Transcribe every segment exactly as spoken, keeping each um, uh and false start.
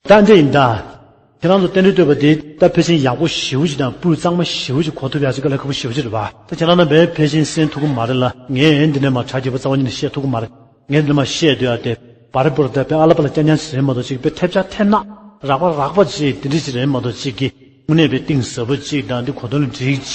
ད་འདི་ཡིན་ད། ཁྱེད་རང་ཚོ་རྟེན་འབྲེལ་བསྟོད་པ་དེ་ད་ཕལ་ཆེར་ཡག་པོ་ཞེ་པོ་ཅིག་དང་སྤུས་གཙང་མ་ཞེ་པོ་ཅིག་གོ་ཐུབ་ཡག་ཅིག་དཀའ་ལས་ཁག་པོ་ཞེ་པོ་ཅིག་རེད་པ། ད་ཁྱེད་རང་རྣམ་པས་ཕལ་ཆེར་གསན་ཐུབ་ཀྱི་མ་རེད་ལ། ངས་འདི་ནས་མར་གྲ་རྒྱས་པོ་རྩ་བ་ཉིད་ནས་བཤད་ཐུབ་ཀྱི་མ་རེད། ངས་འདི་ནས་མར་བཤད་སྡོད་ཡག་དེ་བར་བར་ད་དཔེ་ཨ་ལ་པ་ལ་རྐྱང་རྐྱང་ཞིག་རེད་མ་གཏོགས་ཅིག་དཔེ་ཐེབས་ཆག་ཐེབས་ནག་རགས་པ་རགས་པ་ཅིག་དེ་འདྲ་ཞིག་རེད་མ་གཏོགས་ཅིག་གི་དངོས་གནས་དཔེ་གཏིང་ཟབ་པོ་ཅིག་དང་འདི་གོ་དོན་ལ་འགྲིག་བྱས་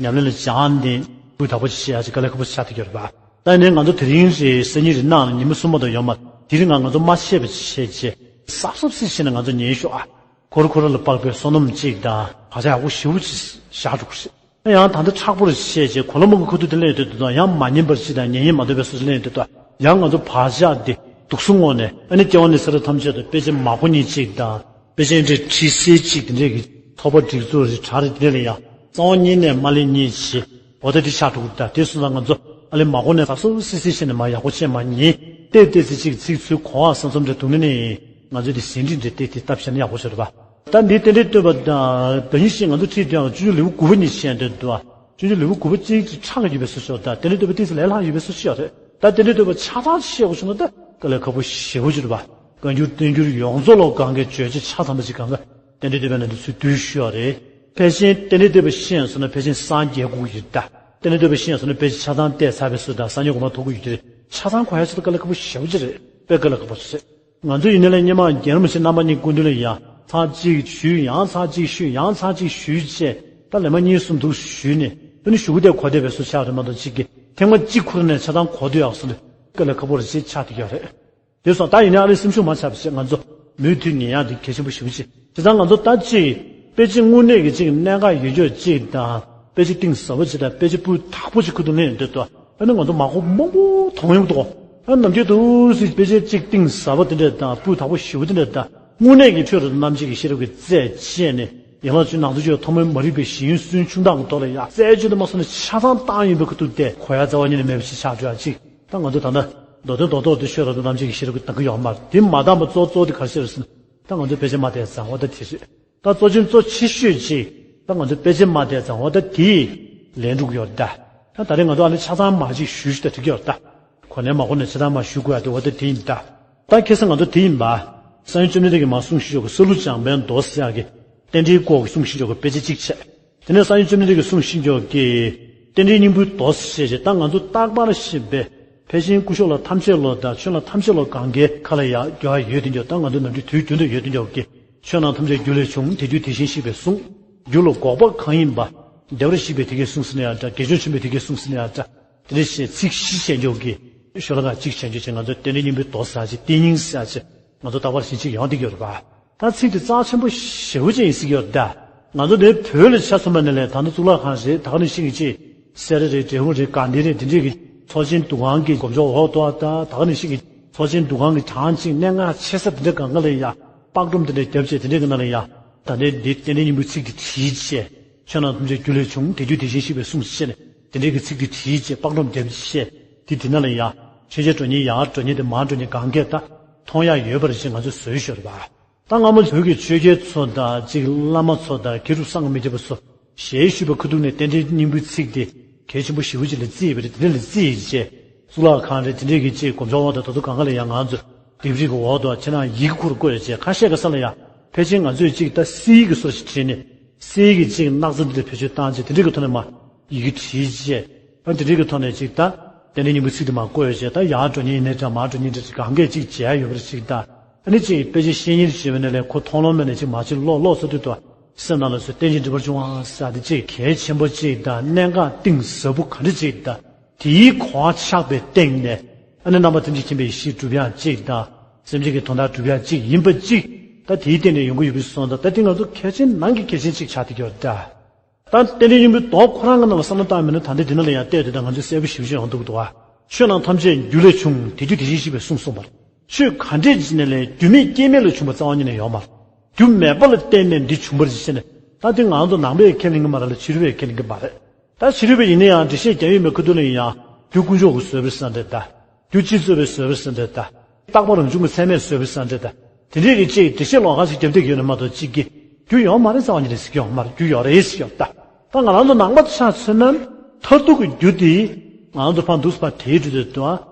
ཉམས་ལེན་ལ་སྦྱངས་ནས་སྤུས་དག་པོ་ཅིག་བྱེད་ཡག་ཅིག་དཀའ་ལས་ཁག་པོ་ཆགས་བསྡད་ཀྱི་ཡོད་རེད་པ། ད་ནས་ང་ཚོ་དེ་རིང་རེད་སང་ཉིན་རེད་གནངས་ཉི་མ་གསུམ་པ་དང་ཡོད་མ་དེ་རིང་ང་ང་ཚོ་མ་ཆད་པ་བྱས་བྱས་གཟབ་གཟབ་སེ་བྱས་ནས་ང་ཚོ་ཉན་ཤོག་ཨ། ཁོ་ར་ཁོ་ར་ལ་དཔག་པའི་བསོད་ནམས་གཅིག་དང་བག་ཆགས་ཡག་པོ་ཞེ་པོ་ཅིག་བཞག་འགྲོ་གི་རེད། ཡང་ད་ལྟ་མཁྲེགས་པོ་རེ་བྱས་བྱས་གོ་ལ་མ་གི་ཁུ་ཐུག་དེ་ལེན་ཡོད་དུས་དང་ཡང་མ་ཉན་པར་ཅིག་དང་ཉན་ཉན་མ་འདོད་པའི་སོ་སོ་ལེན་ཡོད་དུས་དང་ཡང་ང་ཚོ་བག་ཆགས་དེ་དུག་སུ་ངོ་ནས་ཨ་ནི་སྐྱེ་བ་ནས་ཚེ་རབས་ཐམས་ཅད་དུ་དཔེ་ཆ་མ་གོ་ཉིན་གཅིག་དང་དཔེ་ཆ་འདྲེ་ཁྲི་སེ་གཅིག་དེ་འདྲས་ཀྱི་ཚོགས་པ་སྒྲིག་འཛུགས་རེ་གྲ་རེ་དེ་འདྲས་ལ་ཡང་རྩ་བ་ཉིད་ནས་མ་ལེན་ཉིན་བྱེད། འོ་ད་དེ་ཆགས་འགྲོ་གི་ད་དེ་སོང་ཙང་ང་ཚོ་ཨ་ལེ་མ་གོ་ནས་ཟ་སོ་སི་སི་བྱས་ནས་མ་ཡག་པོ་བྱས་མ་ཉན་ཏེ་ཏེ་ཙི་གཅིག་ཚིག་ཚུལ་གོ་བ་ས་མཚམས་འདྲ་འདུག་ནི་ནི་ང་ཚོས་དེ་ཟིན་བྲིས་འདྲ་ཏེ་ཏེ་སྟབས་བྱས་ན་ཡག་པོ་ཆགས་རེད་པ། ད་འདི་རྟེན་འབྲེལ་བསྟོད་པ་དང་ད་ཡིན་ཞེས་ང་ཚོ་ཁྲིད་དུ་ཡང་སྤྱོད་འཇུག་ལེའུ་དགུ་པ་ཉིད་བཤད་འདོད་འདུག་སྤྱོད་འཇུག་ལེའུ་དགུ་པ་གཅིག་ཅིག་ཁྲག་གི་ཡོད་པའི་སོ་ཤོག་དང་རྟེན་འབྲེལ་བསྟོད་པ་ཏིས་ལས་ལྷག་ཡོད་པའི་སོ་ཤོག་རེད། ད་རྟེན་འབྲེལ་བསྟོད་པ་ཆ་ཚང་བཤད་དགོས་བྱུང་ན་ད་དཀའ་ལས་ཁག་པོ་ཞེ་པོ་ཅིག་རེད་པ། བཀའ་འགྱུར་བསྟན་འགྱུར་ཡོངས་རྫོགས་ལོ་གང་གའི་བརྗོད་བྱ་ཆ་ཚང་པ་ཅིག་གང་ག་རྟེན་འབྲེལ་བསྟོད་པའི་ནང་དུ་ཚུད་དུས་ཤོག་རེད། ཕལ་ཆེར་རྟེན་འབྲེལ་བསྟོད་པ་ཤེས་སོང་ན་ཕལ་ཆེར་སངས་རྒྱས་དགོས་ཀྱི་རེད་ད། རྟེན་འབྲེལ་བསྟོད་པ་ཤེས་སོང་ན་ཕལ་ཆེར་ཆ་ཚང་བལྟས་ཚར་བའི་སུ་དང་སངས་རྒྱས་གོ་འཕང་ཐོབ་དགོས་ཀྱི་རེད། ཆ་ཚང་གོ་ཡ་ཆེད་དུ་དཀའ་ལས་ཁག་པོ་ཞེ་པོ་ཅིག་རེད། དཔེ་དཀའ་ལས་ཁག་པོ་ཞིག་རེད། ང་ཚོ་ཡིན་ནའི་ལས་སྔོན་མ་རྒན་རབས་ཆེ་རྣམ་པ་གཉིས་སྐུ་མདུན་ལ་ཡང་ཚར་གཅིག་ཞུས་ཡང་ཚར་གཅིག་ཞུས་ཡང་ཚར་གཅིག་ཞུས་བྱས་ད་ལན་མ་གཉིས་གསུམ་འདུག་ཞུས་ནས་ཨ་ནི་ཞུ་གུ་དེ་གོ་བདེ་བའི་སུ་ཆགས་རེད་མ་གཏོགས་གཅིག་གིས་ཐེངས་མ་གཅིག་ཁུར་ནས་ཆ་ཚང་གོ་བསྡད་ཡག་སུ་ལ་དཀའ་ལས་ཁག་པོ་རེ་ཅིག་ཆགས་བསྡད་ཡོད་རེད། དེ་སོང་ད་ཡིན་ནའི་ཨ་ནི་སེམས་ཤུགས་མ་ཆག་པ་བྱས་ང་ཚོ་མུ་མཐུད་ཉན་ཡག་དེ་གལ་ཆེན་པོ་ཞེ་པོ་ཅིག་བྱས་ཙང་ང་ཚོ་ད་གཅིག་དཔེ་ཆ་དངོས་གནས་ཀྱི་གཅིག་གནད་འགག་ཡོད་ཆོག་གཅིག་དང་དཔེ་ཆ་གཏིང་ཟབ་པོ་ཅིག་དང་དཔེ་ཆ་སྤུས་དག་པོ་ཅིག་ཁུ་ཐུག་ལེན་འདོད་དོ། ཨ་ནི་ང་ཚོ་མ་གོ་མང་པོ་མཐོང་ཡོང་གི་འདུག་ཨ་ནམ་རྒྱུན་དུ་སྲིད་དཔེ་ཆ་གཅིག་གཏིང་ཟབ་པ་དེ་འདྲ་དང་སྤུས་དག་པོ་ཞེ་པོ་དེ་འདྲ་དང་དངོས་གནས་ཀྱི་ཆོས་རབ་ཏུ་རྣམ་འབྱེད་ཀྱི་ཤེས་རབ་ཀྱི་རྩལ་བཅས་ནས་ཡན་ལག་བཅུ་ནང་དུ་བརྗོད་ཐོག་མའི་མ་རིག་པའི་གཞི་ཡོན་སུན་ཕྱུང་སྟངས་ཀྱི་ཐོག་ལ་ཡང་རྩད་གཅོད་དུ་མ་སོང་ནས་ཆ་ཚང་བཏང་ཡིན་པའི་ཁུ་ཐུག་དེ་གོ་ཡ་རྩ་བ་ཉིད་ནས་མེད་པ་ཞིག་ཆགས་འགྲོ་ཡ་གཅིག་ད་ང་ཚོ་ད་ལྟ་མདོ་དོན་རྡོག་རྡོག་དེ་ཆོས་རབ་ཏུ་རྣམ་འབྱེད་ཀྱི་ཤེས་རབ་ཀྱིས་འདང་གི་ཡོད་མ་རེད། དེ་མ་འདང་པ་གཙོ་གཙོ་དེ་ག་རེ་ཟེར་ཟེར་ན་ད་ང་ཚོ་དཔེ་ཆ་མ་བལྟས་ཙང་འོ་ད་དེ་རེད། ད་གཙོ་ཆེན་གཙོ་ཆེ་ཤོས་ཅིག་ད་ང་ཚོ་དཔེ་ཆ་མ་བལྟས་ཙང་འོ་ད་དེ་ལན་འགྲུབ་ཀྱི་ཡོད་རེད་ད། ད་ད་རེས་ང་ཚོ་ཨ་ནི་ཆ་ཚང་མ་ཅིག་ཞུས་ཞུས་ད་འགྲིག་གི་ཡོད་རེད་ད། གོ་ནས་མ་གོ་ནས་ཆ་ཚང་མ་ཞུ་དགོས་ཡ་དེ་འོ་ད་དེ་ཡིན་ད། ད་ཁ་སང་ང་ཚོ་དེ་ཡིན་པ། གསང་ཡུམ་བཅོམ་ལྡན་འདས་ཀྱིས་མར་གསུངས་བཞག་གི་སཱ་ལུ་ལྗང་པའི་མདོ་ཟེར་ཡག་གི་རྟེན་འབྲེལ་སྐོར་གྱི་གསུང་བཤད་འཇོག་གི་དཔེ་ཆ་གཅིག་བྱས། དེ་ནས་གསང་ཡུམ་བཅོམ་ལྡན་འདས་ཀྱིས་གསུང་བཤད་འཇོག་གི་རྟེན་འབྲེལ་སྙིང་པོའི་མདོ་ཟེར་བྱས་ད་ང་ཚོ་རྟག་པར་ཤེས་པའི་ཕལ་ཆེར་སྐུ་ཞབས་ལ་ཐམས་ཅད་བློ་དང་ཆོས་ལ་ཐམས་ཅད་བློ་གང་གའི་ཁ་ལ་ཡ་རྒྱུ་ཡ་ཡོད་དེ་འཇོག་ད་ང་ཚོ་ནམ་རྒྱུན་དུས་རྒྱུན་དུ་ཡོད་དེ་འཇོག་གི་ཆོས་རྣམས་ཐམས་ཅད་རྒྱུ་ལས་བྱུང་དེ་རྒྱུ་དེ་བཞིན་གཤེགས་པས་གསུངས། རྒྱུ་ལ་འགོག་པ་གང་ཡིན་པ། བདེ་བར་གཤེགས་པས་དེ་སྐད་གསུངས་ཟེར་ན་ཡང་འདྲ་དགེ་སྦྱོར་ཆེན་པོས་དེ་སྐད་གསུངས་ཟེར་ན་ཡང་འདྲ། དེ་འདྲ་ཞེས་ཚིག་བཞི་བྱས་འཇོག་གི་ཤོ་ལོ་ཀ་གཅིག་བྱས་འཇོག་ཅིག་ང་ཚོ་རྟེན་འབྲེལ་སྙིང་པོའི་མདོ་ཟེར་ཅིག་རྟེན་སྙིང་ཟེར་ཅིག་ང་ཚོ་རྟག་པར་ཞེ་ཅིག་ཡོང་བསྡད་ཀྱི་ཡོད་རེད་པ། ད་ཚིག་དེ་རྩ་ཆེན་པོ་ཞེ་པོ་ཅིག་ཡིན་སྲིད་ཀྱི་ཡོད་རེད་ད། ང་ཚོ་འདིར་བོད་ལ་ཆ་མཚོན་པ་ནས་ལས་ད་ནི་གཙུག་ལག་ཁང་རེད་ད་ག་ནང་བཞིན་གྱི་ཅིག་སེ་ར་རེད་འབྲས་སྤུངས་རེད་དགའ་ལྡན་རེད་དེ་འདྲས་ཀྱི་ཚོགས་ཆེན་འདུ་ཁང་གི་གོམ་ཞོག་འོག་ཏུ་ད་ད་ག་ནང་བཞིན་གྱི་ཚོགས་ཆེན་འདུ་ཁང་གི་གྲངས་ཅིག་གནད་འགག་ཆེ་ས་དེ་འདྲས་གང་ག་ལ་ཡ་པགས་སྒྲོམ་དེ་འདྲས་བརྒྱབ་བྱས་དེ་འདྲས་ཀྱི་ནང་ལ་ཡ་ད་ལྟའི་འདི་རྟེན་འབྲེལ་སྙིང་པོའི་ཚིག་དེ་བྲིས་བྱས། ཆོས་རྣམས་ཐམས་ཅད་རྒྱུ་ལས་བྱུང་དེ་རྒྱུ་དེ་བཞིན་གཤེགས་པས་གསུངས་ཞེས་ནས་དེ་འདྲའི་གི་ཚིག་དེ་བྲིས་བྱས་པགས་སྒྲོམ་བརྒྱབ་བྱས་དེ་དེ་ན་ལ་ཡ་ཆོས་རྗེ་དྲུང་ནས་ཡར་འགྲོ་ཉེན་དེ་མར་འགྲོ་ཉེན་གང་གས་ད་མཐོང་ཡ་ཡོད་པ་རེད་ཅེས་ང་ཚོས་བཟོས་ཤོར་བ། ད་སྔ་མོ་བོད་ཀྱི་ཆོས་རྒྱལ་ཚོ་དང་གཅིག་བླ་མ་ཚོ་དང་མཁས་གྲུབ་སངས་རྒྱས་མི་ཐེ་བ་ཚོ་ཞལ་བཞུགས་པ་ཁུ་ཐུག་ནས་རྟེན་འབྲེལ་སྙིང་པོའི་ཚིག་དེ་གལ་ཆེན་པོ་ཞེ་པོ་ཅིག་ལ་བརྩིས་ཡོད་པ་རེད། དེ་འདྲ་ལ་བརྩིས་ཡོད་ཅེས་གཙུག་ལག་ཁང་རེད་དེ་འདྲའི་གི་གཅིག་གོམ་ཞོག་འོག་དང་དེ་ཚོ་གང་ག་ལ་ཡང་ང་ཚོས་ལྡེབས་རིས་ཀྱི་འོག་ཏུ་ཁྱེད་རང་ཡི་གེ་ཁུར་བཀོད་ཡོད་ཅེས་ཁ་ཤས་ཀྱི་ས་ལ་ཡང་ཕལ་ཆེར་ང་ཚོས་གཅིག་ད་གསེར་ཡིག་གི་སོར་ཞིག་བྲིས་ནས། གསེར་གྱི་གཅིག་སྣག་ཚ་འདི་ལ་བེད་སྤྱོད་བཏང་རྗེས་དེ་འདྲའི་གི་ཐོག་ནས་མ་ཡི་གེ་བྲིས་རྗེས། ཨ་དེ་འདྲའི་གི་ཐོག་ནས་གཅིག་ད་རྟེན་འབྲེལ་སྙིང་པོའི་ཚིག་དེ་མ་བཀོད་རྗེས་ད་ཡར་འགྲོ་ཉེན་ཡིན་ནའི་འདྲ་མར་འགྲོ་ཉེན་འདྲ་གང་གས་གཅིག་བྱས་ཡོད་པ་རེད་གཅིག་ད། ཨ་ནི་གཅིག་དཔེ་ཆ་ཤེས་ཉེན་ཞེས་པ་ནས་ལས་ཁོ་མཐོང་ལོང་མེད་ནས་གཅིག་མ་གཅིག་ཀློག་ཀློག་ཚར་དུས་དུ་སེམས་ནང་ལ་ཚོད་རྟེན་ཅིག་འགྲིག་པར་བྱུང་ཨ་ཟེར་དེ་གཅིག་གལ་ཆེན་པོ་གཅིག་ད་གནད་འགག་གཏིང་ཟབ་པོ་ག་འདྲ་གཅིག་ད། དེའི་གོ་བ་ཆགས་པའི་སྟེང་ནས་ཨ་ནི་རྣམ་པ་ཐམས་ཅད་མཁྱེན་པའི་ཡེ་ཤེས་སྒྲུབ་ཡག་གཅིག་དང་། སེམས་ཅན་གྱི་དོན་དག་སྒྲུབ་ཡག་གཅིག་ཡིན་པ་གཅིག་ད་དེའི་སྟེང་ནས་ཡོང་གི་ཡོད་པའི་སོང་ཙང་ད་དེ་ང་ཚོ་གལ་ཆེན་ནང་གི་གལ་ཆེན་གཅིག་ཆགས་བསྡད་ཀྱི་ཡོད་ད། ད་རྟེན་འབྲེལ་སྙིང་པོའི་མདོ་ཁོ་རང་གི་ནང་ལ་བསམ་བློ་བཏང་མིན་ན་ད་ལྟ་འདི་ནང་ལ་ཡང་བལྟས་དུས་ད་ང་ཚོས་གསལ་པོ་ཞེ་པོ་ཅིག་ཡོང་འདུག་འདུག་བ། ཆོས་རྣམས་ཐམས་ཅད་རྒྱུ་ལས་བྱུང་དེ་རྒྱུ་དེ་བཞིན་གཤེགས་པས་གསུངས་གསུངས་པར། ཆོས་ག་འདྲས་ཅིག་ནས་ལས་རྒྱུ་མེད་རྐྱེན་མེད་ལས་བྱུང་བ་རྩ་བ་ཉིད་ནས་ཡོད་མ་རེད། རྒྱུ་མེད་པ་ལ་བརྟེན་ནས་འདི་བྱུང་བ་རེད་ཅེས་ནས་ད་དེ་ང་ཚོ་ནང་པས་ཁས་ལེན་གྱི་མ་རེད་ལ་ཕྱི་རོལ་པས་ཁས་ལེན་གྱི་མ་རེད། ད་ཕྱི་རོལ་པ་ཡིན་ན་ཡང་འགྲེལ་བཤད་རྒྱག་ཡོད་མེད་ཁ་ཐུག་ལ་ཡིན་ཡང་རྒྱུ་དཀོན་མཆོག་གིས་བཟོས་པ་རེད་བསམ་འདྲ་ད། རྒྱུ་སྤྱི་གཙུག་པས་བཟོས་པ་རེད་བསམ་འདྲ་ད། རྟག་པ་རང་བྱུང་གི་ཚད་མས་བཟོས་པ་རེད་བསམ་འདྲ་ད། དེ་འདྲས་ཀྱི་ཅིག་འགྲེལ་བཤད་ལོགས་ཀ་ཞིག་རྒྱབ་བསྡད་ཀྱི་ཡོད་ན་མ་གཏོགས་གཅིག་གིས་རྒྱུ་ཡོད་མ་རེད་རྩ་བ་ཉིད་ནས་ཟེར་གྱི་ཡོད་མ་རེད། རྒྱུ་ཡོད་རེད་ཟེར་གྱི་ཡོད་ད། ད་ང་རང་ཚོ་ནང་པ་ཆ་མཚོན་ན་མཐར་ཐུག་གི་རྒྱུ་དེ་ང་རང་ཚོ་ཕར་འདུག་སེ་ཕར་དེད་འགྲོ་དུས་དུ་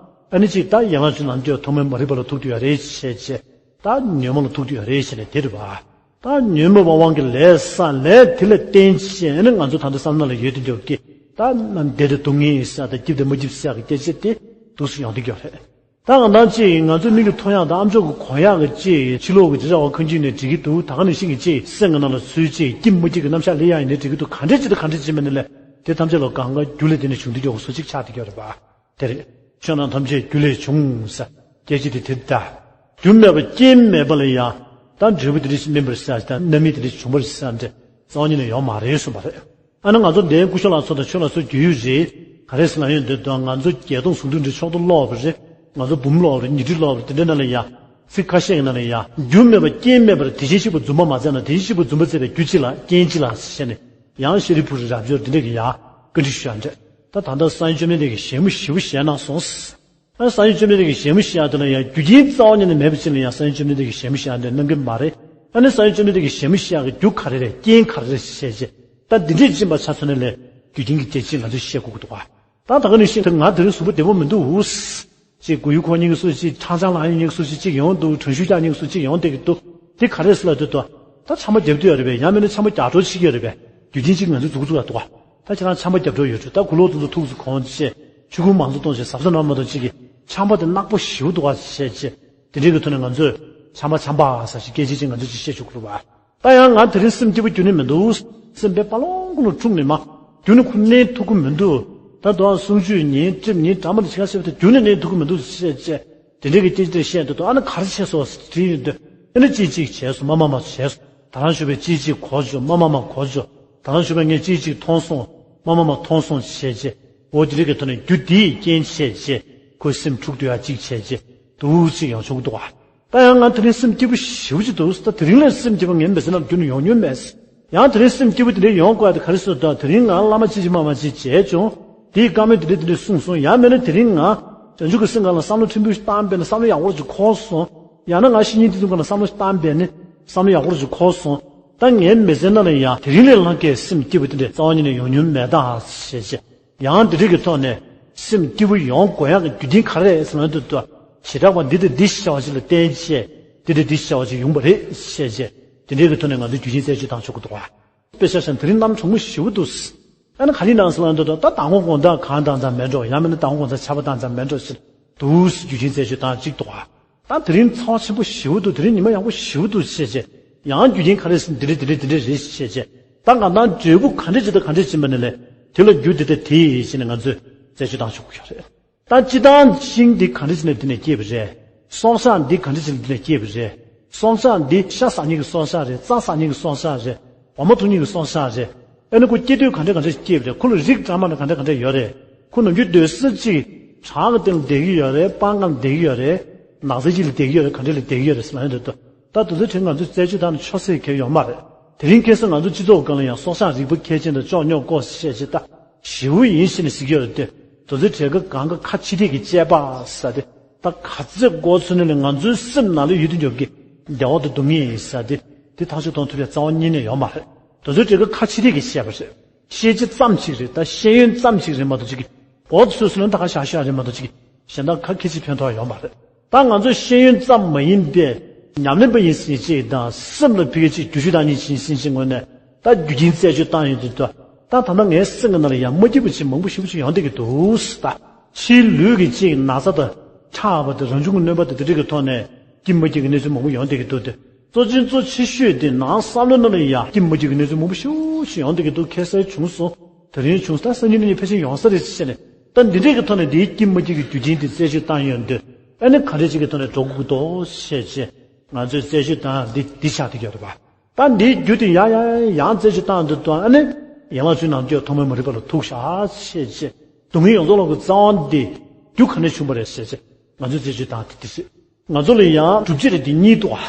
ཨ་ནི་ཅིག་ད་ཡན་ལག་བཅུ་ནང་བསྡུས་ཐོག་མའི་མ་རིག་པ་ལ་ཐུག་བསྡད་ཡོད་རེད་བྱས་བྱས། ད་ཉོན་མོངས་ལ་ཐུག་རྒྱུ་ཡོད་རེད་ཟེར་ནས་དེ་རེད་པ། ད་ཉོན་མོངས་པ་དབང་གིས་ལས་བསགས། ལས་དེ་ལ་བརྟེན་བྱས་ནས་ང་ཚོ་ད་ལྟ་བསམ་བློ་ལ་ཡོད་དེ་འཇོག་གི། ད་ནམ་བདེ་དང་སྡུག་བསྔལ་ཟེར་དང་སྐྱིད་དང་མ་སྐྱིད་ཟེར་གི་སྐད་ཆ་དེ་འདུག་སེ་ཡོང་བསྡད་ཀྱི་ཡོད་རེད། ད་ང་ཚོ་ཅིག་ང་ཚོའི་མིག་གིས་མཐོང་ཡག་དང་ཨ་མཆོག་གིས་གོ་ཡག་གི་ཅིག་ཕྱི་ལོགས་ཀྱི་དེ་ར་བ་ཁང་ཁྱིམ་ནས་འགྲིག་གི་འདུག་ད་ག་ནང་བཞིན་གྱི་ཅིག་སེམས་ཀྱི་ནང་ལ་ཚུར་ཅིག་སྐྱིད་མ་སྐྱིད་ཀྱི་རྣམ་གཞག་སླེབས་ཡག་ཡིན་ནའི་འགྲིག་གི་འདུག་ག་འདྲས་ཅིག་དང་ག་འདྲས་ཅིག་མིན་ནའི་ལས་དེ་ཐམས་ཅད་ལ་གང་ག་རྒྱུ་ལས་དེ་ནས་བྱུང་དུས་ཀྱི་འོ་སོ་ཅིག་ཆགས་དེ་ཀྱི་ཡོད་རེད་པ། དེ་རེད། ཆོས་རྣམས་ཐམས་ཅད་རྒྱུ་ལས་བྱུང་ཟེར་སྐད་ཆ་དེ་དེ་ལྟ། རྒྱུ་མེད་པ་རྐྱེན་མེད་པ་ལ་ཡང་ད་འབྲས་བུ་དེ་འདྲ་ཞིག་སྨིན་པར་ཟེར་ཡག་དང་རྣམ་སྨིན་དེ་འདྲ་ཞིག་བྱུང་བར་ཟེར་ཡག་འདྲ་རྩ་བ་ཉིད་ནས་ཡོད་མ་རེད་གསུངས་པ་རེད། ཨ་ནི་ང་ཚོ་འདིའི་སྐུ་ཞབས་ལགས་ཚོ་དང་ཆོས་ལ་སོགས་རྒྱུས་ཡོད་རེད། ག་རེ་ཟེར་ན་ཡོང་དུས་དང་ང་ཚོ་བརྒྱད་སྟོང་ཟུང་དུ་འབྲེལ་ཕྱོགས་བསྡོམས་ཀློག་པ་རེད། ང་ཚོ་འབུམ་ཀློག་པ་རེད། ཉི་ཁྲི་ཀློག་པ་རེད། དེ་འདྲའི་ནང་ལ་ཡང་ཚིག་ཁ་ཤས་ཀྱི་ནང་ལ་ཡང་རྒྱུ་མེད་པ་རྐྱེན་མེད་པར་དེ་བཞིན་གཤེགས་པ་རྫུན་པ་མ་བཙལ་ན། དེ་བཞིན་གཤེགས་པ་རྫུན་པ་བཙལ་བའི་རྒྱུ་གཅིག་ལ་རྐྱེན་གཅིག་ལ་ཟེར་ནས་ཡང་ཤཱ་རིའི་བུ་རབ་འབྱོར་དེ་འདྲས་ཀྱི་ཡང་བཀའ་འདྲི་ཞུ་ཡག་འདྲ། ད་ད་ལྟ་སངས་རྒྱས་བཅོམ་ལྡན་འདས་ཀྱིས་ཞལ་མུ་ཞེ་པོ་བཞེས་གནང་སོང་། ཨ་ནི་སངས་རྒྱས་བཅོམ་ལྡན་འདས་ཀྱིས་ཞལ་མུ་བཞེས་ཡག་དེ་ལ་ཡང་རྒྱུ་རྐྱེན་རྩ་བ་ཉིད་ནས་མེད་པ་ཅིག་ལ་ཡང་སངས་རྒྱས་བཅོམ་ལྡན་འདས་ཀྱིས་ཞལ་མུ་བཞེས་ཡག་འདྲ་གནང་གི་མ་རེད། ཨ་ནི་སངས་རྒྱས་བཅོམ་ལྡན་འདས་ཀྱིས་ཞལ་མུ་བཞེས་ཡག་གི་རྒྱུ་ག་རེ་རེད། རྐྱེན་ག་རེ་རེད་ཞེས་བྱས། ད་འདི་འདྲས་ཕྱིན་པ་ཆ་མཚོན་ནས་ལས་རྒྱུ་རྐྱེན་གྱི་སྐད་ཆ་ང་ཚོས་བཤད་དགོས་ཀྱི་འདུག་ག་ད་ད་ག་ནང་བཞིན་དུ་ང་དེ་རིང་གཟུགས་པོ་བདེ་པོ་མི་འདུག་ཨུ། ཅིག་མགོ་ཡུ་འཁོར་མཁན་གྱི་སུ་ཞིག་ཆང་ཆང་ལངས་མཁན་གྱི་སུ་ཞིག་ཅིག་ཡོང་འདུག་གྲང་ཤུར་རྒྱག་མཁན་གྱི་སུ་ཅིག་ཡོང་བསྡད་ཀྱི་འདུག་དེ་ག་རེ་ཟེར་ལབ་དུས་དོ། ད་ཆམ་པ་བརྒྱབ་བསྡད་ཡོད་རེད་པས། ཡང་མིན་ན་ཆམ་པ་རྒྱག་འགྲོ་བྱེད་ཀྱི་ཡོད་རེད་པས། རྒྱུ་རྐྱེན་གཅིག་ང་ཚོས་འཛུགས་འཛུགས་ལ་འདུག་ག་ད་ཁྱེད་རང་ཆམ་པ་བརྒྱབ་འགྲོ་ཡོད་འགྲོ། ད་གུ་ལོག་ཏུ་ཚོ་ཐུག་ཚོ་གོང་བྱས། ཆུ་ཁུང་མང་ཚོ་གཏོང་བྱས། གཟབ་གཟབ་གནང་མ་གཏོང་ཅིག་གི་ཆམ་པ་དེ་གནག་པོ་ཞེ་པོ་འདུག་ག་བྱས་བྱས། དེ་འདྲའི་གི་ཐོག་ནས་ང་ཚོས་ཆམ་པ་ཆམ་པ་ཟེར་ཞིག་སྐད་ཆ་ཅིག་ང་ཚོས་ཅིག་བཤད་ཆོག་གི་རེད་པ། ད་ཡང་ང་དེ་རིང་སེམས་སྐྱིད་པོ་རྒྱུན་ནས་མི་འདུག་སེམས་དཔེ་ཕར་ལོང་ཁོ་ལ་འཁྲུག་ནས་མ། རྒྱུན་ནས་ཁོ་གནས་ཐུབ་ཀྱི་མི་འདུག་ད་དུང་གསུང་ཆོས་ཉན། ཊེབ་ཉན། ཌ་ར་མ་དང་ཅི་ག་བཤད་པ་དེ་རྒྱུན་ནས་གནས་ཐུབ་ཀྱི་མི་འདུག་ཅེས་བྱས། དེ་འདྲའི་གི་སྐད་ཆ་དེ་བཤད་འདུག་ཨ་ནི་ག་རེ་བྱས་སོང་ཟེར་དྲིས་ཡོང་དུས། ཨ་ནི་ཅིག་ཅིག་བྱས་སོང་། མ་མ་མ་བྱས་སོང་། ད་རང་ཞུ་བའི་ཅིག་ཅིག་གོ་ཆོག་མ་མ་མ་གོ་ཆོག་ད་རང་ཞུ་བའི་ངས་ཅིག་ཅིག་མཐོང་སོང་། མ་མ་མ་མཐོང་སོང་བྱས་བྱས། འོ་དེ་འདྲའི་གི་ཐོག་ནས་རྒྱུ་དེའི་རྐྱེན་བྱས་བྱས། ཁོའི་སེམས་འཁྲུག་སྡོད་ཡག་ཅིག་བྱས་བྱས། འདུག་ཅིག་ཡོང་ཆོག་གི་འདུག་ག་ད་ཡང་ང་དེ་རིང་སེམས་སྐྱིད་པོ་ཞེ་པོ་ཅིག་འདུག་ད་དེ་རིང་ལས་སེམས་སྐྱིད་པོ་ངའི་མི་ཚེ་ནང་རྒྱུན་ནས་ཡོང་མྱོང་མེད། ཡང་དེ་རིང་སེམས་སྐྱིད་པོ་དེ་འདྲ་ཡོང་དགོས་ཡག་དེ་ག་རེ་ཟེར་ན། དེ་རིང་ང་བླ་མ་ཅི་ཅི་མ་མ་ཅི་བྱས་བྱུང་། དེའི་བཀའ་མོལ་དེ་འདྲ་དེ་འདྲ་གསུངས་སོང་། ཡང་མིན་ན་དེ་རིང་ང་བྱང་ཆུབ་ཀྱི་སེམས་སྒང་ལ་བསམ་བློ་ཕྲན་བུ་ཞིག་བཏང་བས་ན་བསམ་བློ་ཡག་པོ་ཅིག་འཁོར་སོང་། ཡང་ན་ང་བཤེས་གཉེན་དེ་ཚོའི་སྒང་ལ་བསམ་བློ་ཞིག་བཏང་བས་ན་བསམ་བློ་ཡག་པོ་ཅིག་འཁོར་སོང་། ད་ངའི་མི་ཚེ་ནང་ལ་ཡང་དེ་རིང་ལས་ལྷག་གི་སེམས་སྐྱིད་པོ་དེ་འདྲ་རྩ་བ་ཉིད་ནས་ཡོང་མྱོང་མེད་ད་ཞེས་བྱས། ཡང་འདི་རིགས་ཀྱི་ཐོག་ནས་སེམས་སྐྱིད་པོ་ཡོང་དགོས་ཡག་གི་རྒྱུ་རྐྱེན་ག་རེ་རེད་ཟེར་ན། འདི་ལྟ་བྱེ་བྲག་པ་འདི་དང་འདི་ཞེས་བྱ་བ་ཅིག་ལ་བརྟེན་བྱས། འདི་དང་འདི་ཞེས་བྱ་བ་ཅིག་ཡོང་བ་རེད་ཞེས་བྱས། འདི་འདྲའི་གི་ཐོག་ནས་ང་ཚོས་རྒྱུ་རྐྱེན་རྩད་གཅོད་བཏང་ཆོག་གི་འདུག་ག་དཔེ་ཆ་བཞག་ན་དེ་རིང་གནམ་གྲང་མོ་ཞེ་པོ་འདུག་ཨ་ནི་ག་རེ་གནང་ཟེར་ན། འདི་ལྟ་ད་མདང་དགོང་དགོང་དག་གངས་དྭངས་གཙང་མེད་འགྲོ། ཡང་མིན་ན་མདང་དགོང་དགོང་དག་ཆར་པ་དྭངས་གཙང་མེད་འགྲོ་ཟེར་འདུག་རྒྱུ་རྐྱེན་རྩད་གཅོད་བཏང་གཅིག་འདུག་ག་ད་དེ་རིང་ཚ་བ་ཆེན་པོ་ཞེ་པོ་འདུག་དེ་རིང་ཉི་མ་ཡག་པོ་ཞེ་པོ་འདུག་ཞེས་བྱས། ཡང་རྒྱུ་རྐྱེན་ག་རེ་ཟེར་ན་འདི་རེད་འདི་རེད་འདི་འདྲ་རེད་ཞེས་བྱས། ད་ང་དང་འབྲས་བུ་ག་འདྲ་ཅིག་དང་ག་འདྲ་ཅིག་ཡིན་པ་ནི་ལས། དེ་ལ་རྒྱུ་འདི་དང་དེ་ཡིན་ཞེས་ནས་ང་ཚོས་རྩད་གཅོད་བཏང་ཆོག་གི་ཡོད་རེད། ད་སྤྱིར་བཏང་ཤིང་འདི་ག་འདྲ་ཅིག་ནས་འདི་ནས་སྐྱེས་པ་རེད། སྲོག་ཆགས་འདི་ག་འདྲ་ཅིག་ནས་འདི་ནས་སྐྱེས་པ་རེད། སྲོག་ཆགས་འདི་ཤ་ཟ་མཁན་གྱི་སྲོག་ཆགས་རེད། རྩྭ་ཟ་མཁན་གྱི་སྲོག་ཆགས་རེད། འོ་མ་འཐུང་མཁན་གྱི་སྲོག་ཆགས་རེད། ཨ་ནི་ཁོ་སྐྱེ་དུས་ག་འདྲ་ག་འདྲ་སྐྱེས་པ་རེད། ཁོ་ལ་རིགས་འདྲ་མི་འདྲ་ག་འདྲ་ག་འདྲ་ཡོད་རེད། ཁོ་ནམ་རྒྱུན་སྡོད་ས་ཅིག་བྲག་གི་སྟེང་ལ་བསྡད་ཀྱི་ཡོད་རེད། སྤང་ཁ་ལ་བསྡད་ཀྱི་ཡོད་རེད། ནགས་ཚལ་ཅིག་ལ་བསྡད་ཀྱི་ཡོད་རེད། ག་འདྲ་ལ་བསྡད་ཀྱི་ཡོད་རེད་ཟེར་ལབ་ཡོང་དུས། ད་དེ་ཚོའི་གྲས་ང་ཚོས་རྩད་གཅོད་བཏང་ནས་ཆོག་ཟེར་མཁན་ཡོད་མ་རེད། དེ་རིང་ཁ་སང་ང་ཚོ་སྤྱི་ཚོགས་སྒང་ལ་ཡང་སྲོག་ཆགས་རིག་པ་མཁས་ཅན་དང་ཅོག་རྙོག་ལྐོག་བཤད་བྱེད་ད་ཞེ་པོ་ཡིན་ཞེས་ནས་ཟེར་གྱི་ཡོད་རེད་དེ། དེ་ཚོའི་གྲས་ཀ་གང་ག་ཁ་ཕྱི་ཐེག་གི་དཔྱད་པ་ཟེར་དེ། ད་ག་ཚོད་མགོ་ཚོས་ནས་ང་ཚོའི་སེམས་ནང་ལ་ཡོད་དུ་འཇོག་གི་བདེ་བ་དང་སྡུག་བསྔལ་ཡིན་ཟེར་དེ། དེ་ཐག་གཅོད་གཏོང་ཐུབ་པའི་རྩ་བ་ཉིད་ནས་ཡོད་མ་རེད། དེ་ཚོའི་གྲས་ཀ་ཁ་ཕྱི་ཐེག་གི་བཤད་པ་རེད། ཤེས་བྱེད་ཙམ་ཞིག་རེད། ད་ཤེས་ཡོན་ཙམ་ཞིག་རེད་མ་གཏོགས་ཅིག་གི་མགོ་ཚོས་སོང་ན་ད་ག་ཤ་ཤ་རེད་མ་གཏོགས་ཅིག་གི་གཞན་དག་ཁ་ཁྱི་ཅིག་ཕན་ཐོགས་ཡོད་མ་རེད། ད་ང་ཚོ་ཤེས་ཡོན་ཙམ་མ་ཡིན་པའི་ཉམས་ལེན་པ་ཡིན་ཟིན་ཅིག་དང་སེམས་ལ་ཕི་གེ་ཅིག་བསྒྱུར་བཅོས་བཏང་མཁན་ཡིན་ཟིན་ཅིག་ངོས་ནས་ད་རྒྱུ་རྐྱེན་རྩད་གཅོད་བཏང་ཡོང་དུས་ད་ད་ད་ལྟ་ངའི་སེམས་ཀྱི་ནང་ལ་ཡང་མ་སྐྱིད་པ་ཅིག་མང་པོ་ཞེ་པོ་ཅིག་ཡོང་བསྡད་ཀྱི་འདུག་ད་ཕྱིའི་ལུས་ཀྱི་ཅིག་ན་ཚ་དང་ཁྲག་པ་དང་རང་བྱུང་གི་གནོད་པ་དང་དེ་འདྲ་གི་ཐོག་ནས་སྐྱིད་མ་སྐྱིད་ཀྱི་གནས་ཚུལ་མང་པོ་ཡོང་བསྡད་ཀྱི་འདུག་སྟེ། གཙོ་ཆེན་གཙོ་ཆེ་ཤོས་དེ་ནང་བསམ་བློ་ནང་ལ་ཡང་སྐྱིད་མ་སྐྱིད་ཀྱི་གནས་ཚུལ་མང་པོ་ཞེ་པོ་ཅིག་ཡོང་བསྡད་ཀྱི་འདུག་ཁ་སང་བྱུང་སོང་། དེ་རིང་བྱུང་སོང་། ད་སང་ཉིན་གནངས་ཉིན་ཕལ་ཆེར་ཡོང་ས་རེད་ཟེར་ནས། ད་འདི་འདྲས་ཀྱི་ཐོག་ནས་འདིའི་སྐྱིད་མ་སྐྱིད་ཀྱི་རྒྱུ་རྐྱེན་དེ་རྩད་གཅོད་བཏང་ཡོང་དུས། ཨ་ནི་ག་འདྲས་ཅིག་གི་ཐོག་ནས་འགྲོ་དགོས་ཀྱི་འདུག་ཞེས་བྱས། ང་ཚོས་རྩད་གཅོད་བཏང་འདི་འདི་ཆགས་བསྡད་ཀྱི་ཡོད་རེད་པ། ད་འདིའི་རྒྱུ་དེ་ཡང་ཡང་ཡང་རྩད་གཅོད་བཏང་དུས་དང་ཨ་ནི། ཡན་ལག་བཅུ་ནང་བསྐྱོད་ཐོག་མའི་མ་རིག་པ་ལ་ཐུག་བཞག་ཞེས་བྱས། སྡུག་བསྔལ་ཡོངས་རྫོགས་ལ་གི་རྩ་བ་འདི་རྒྱུ་ག་ནས་བྱུང་བ་རེད་ཞེས་བྱས། ང་ཚོས་རྩད་གཅོད་བཏང་དེ་དེ་སྲིད། ང་ཚོ་ལ་ཡང་སྒྲུབ་བྱེད་རེ་འདི་གཉིས་འདུག་ཨ།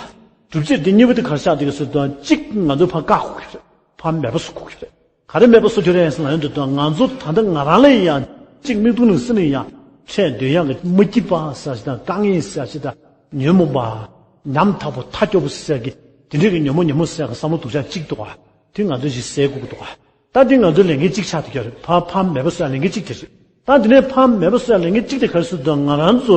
སྒྲུབ་བྱེད་འདི་གཉིས་པོ་དེ་ག་རེ་ཆགས་འདུག་ཟེར་དུས་གཅིག་ང་ཚོ་ཕར་བཀག་དགོས་ཀྱི་རེད། ཕར་མེད་པ་བཟོ་དགོས་ཀྱི་རེད། ག་རེ་མེད་པ་བཟོ་རྒྱུ་རེད་ཟེར་ན་ཡོང་དུས་ང་ཚོ་ད་ལྟ་ང་རང་ལ་ཡང་གཅིག་མིག་མཐོང་ནས་སེམས་ནས་ཡང་འཕྲད་འདོད་ཡག་གི་མ་སྐྱིད་པ་ཟེར་ཞིག་དང་དཀའ་ངལ་ཟེར་ཞིག་དང་ཉོན་མོངས་པ། ཉམ་ཐག་པོ་མཐའ་སྐྱོ་པོ་ཟེར་གི་དེ་འདྲས་ཀྱི་ཉོན་མོངས་ཉོན་མོངས་ཟེར་གི་བསམ་བློ་སྡུག་ཅག་གཅིག་འདུག་ཨ། དེ་ང་ཚོས་ཞིག་སེལ་དགོས་ཀྱི་འདུག་ཨ། ད་འདི་ང་ཚོའི་ལས་འགན་གཅིག་ཆགས་བསྡད་ཀྱི་རེད། ཕ་ཕ་མེད་པ་བཟོ་ཡ་ལས་འགན་གཅིག་དེ་རེད། ད་འདི་ནས་ཕ་མེད་པ་བཟོ་ཡ་ལས་འགན་གཅིག་དེ་ག་རེ་ཟེར་དུས་ང་རང་ཚོ་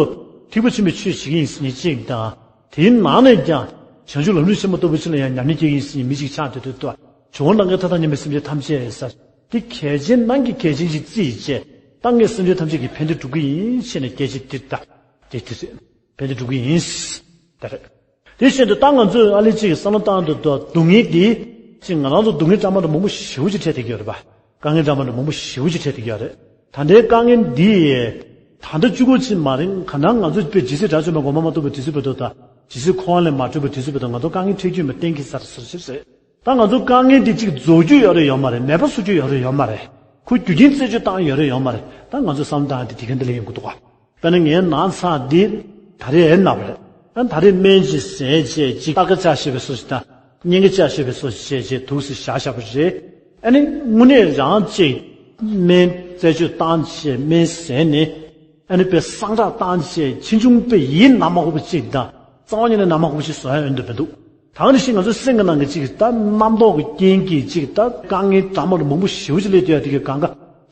ཐེག་པ་ཆེན་པོའི་ཆོས་བྱེད་ཀྱི་ཡིན་ཟེར་མཁན་གཅིག་དང་ དེའི་ནང་ནས་ཀྱང་བྱང་ཆུབ་ལམ་རིམ་ཆེན་མོ་ལྟ་བུ་ཅིག་ལ་ཡང་ཉམས་ལེན་སྐྱེ་གི་ཡིན་ཟེར་མི་ཅིག་ཆགས་དེ་དུས་ད་བྱུང་བ་ནམ་མཁའི་མཐའ་དང་མཉམ་པའི་སེམས་ཅན་ཐམས་ཅད་ཟེར། དེ་གལ་ཆེན་ནང་གི་གལ་ཆེན་ཞིག་བརྩིས་བྱས། ད་ངས་སེམས་ཅན་ཐམས་ཅད་ཀྱི་ཕན་བདེ་སྒྲུབ་ཀྱི་ཡིན་ཞེས་ནས་སྐད་ཆ་དེ་ད་དེ་དེ་རེད། ཕན་བདེ་སྒྲུབ་ཀྱི་ཡིན། ད་རེད། དེ་བཞིན་དུ་ད་ང་ཚོས་ཨ་ལེ་གཅིག་གི་བསམ་བློ་བཏང་དུས་ད་སྡུག་བསྔལ་འདི་གཅིག་ང་རང་ཚོ་སྡུག་བསྔལ་འདྲ་མ་འདྲ་མང་པོ་ཞེ་པོ་ཅིག་འཕྲད་བསྡད་ཀྱི་ཡོད་རེད་པ། དཀའ་ངལ་འདྲ་མ་འདྲ་མང་པོ་ཞེ་པོ་ཅིག་འཕྲད་བསྡད་ཀྱི་ཡོད་རེད། ད་ལྟའི་དཀའ་ངལ་འདི་ད་ལྟ་གཅིག་པོ་ཅིག་མ་རེད། གང་ལྟར་ང་ཚོ་དཔེ་ཇི་སྲིད་དགྲ་བཅོམ་པའི་དགོངས་པ་མ་ཐོབ་པའི་དུས་ཚོད་བར་དུ་དང་ཇི་སྲིད་འཁོར་བ་ལས་མ་གྲོལ་བའི་དུས་ཚོད་བར་དུ་ང་ཚོ་དཀའ་ངལ་འཕྲད་རྒྱུ་མ་གཏན་འཁེལ་ཚར་སོ་ཞིག་རེད། ད་ང་ཚོ་དཀའ་ངལ་འདི་གཅིག་རྫོགས་རྒྱུ་ཡོད་རེད་ཡོད་མ་རེད། མེད་པ་བཟོ་རྒྱུ་ཡོད་རེད་ཡོད་མ་རེད། ཁོ་རྒྱུ་རྐྱེན་རྩད་གཅོད་བཏང་ཡོད་རེད་ཡོད་མ་རེད། ད་ང་ཚོ་བསམ་བློ་བཏང་ཡ་དེ་དེ་ག་འདི་ལ་ཡོང་གི་འདུག་ག་དཔེར་ན་ངའི་ན་ཚ་འདི་ད་རེས་ཡང་ན་བ་རེད། ཨ་ད་རེས་སྨན་ཅིག་ཟས་བྱས་ཅིག་སྟར་ཀ་བཅག་ཤེས་པའི་བཟོ་ཞིག་དང་། གཉན་ཁ་བཅག་ཤེས་པའི་བཟོ་ཞིག་བྱས་བྱས་དུག་སེ་བཞག་བཞག་པ་རེད། ཨ་ནི་དངོས་གནས་རང་ཅིག་སྨན་རྩད་གཅོད་བཏང་བྱས་སྨན་ཟས་ནས། ཨ་ནི་དཔེ་སངས་དྲག་བཏང་བྱས་ཕྱིས་འབྱུང་དཔེ་ཡིད་ན་མ་གོ་བ་ཅིག་དང་རྩ་བ་ཉིད་ནས་ན་མ་གོ་བ་ཞིག་བཟོ་ཡ་ཡོང་དུ་མི་འདུག་ད་ག་ནང་བཞིན་ང་ཚོའི་སེམས་ཀྱི་ནང་གི་ཅིག་ད་རྣམ་རྟོག་གི་རྐྱེན་གྱིས་ཅིག་ད་དཀའ་ངལ་འདྲ་མ་འདྲ་མང་པོ་ཞེ་པོ་ཅིག་སླེབས་བསྡད་ཡ་དེ་གི་གང་ག་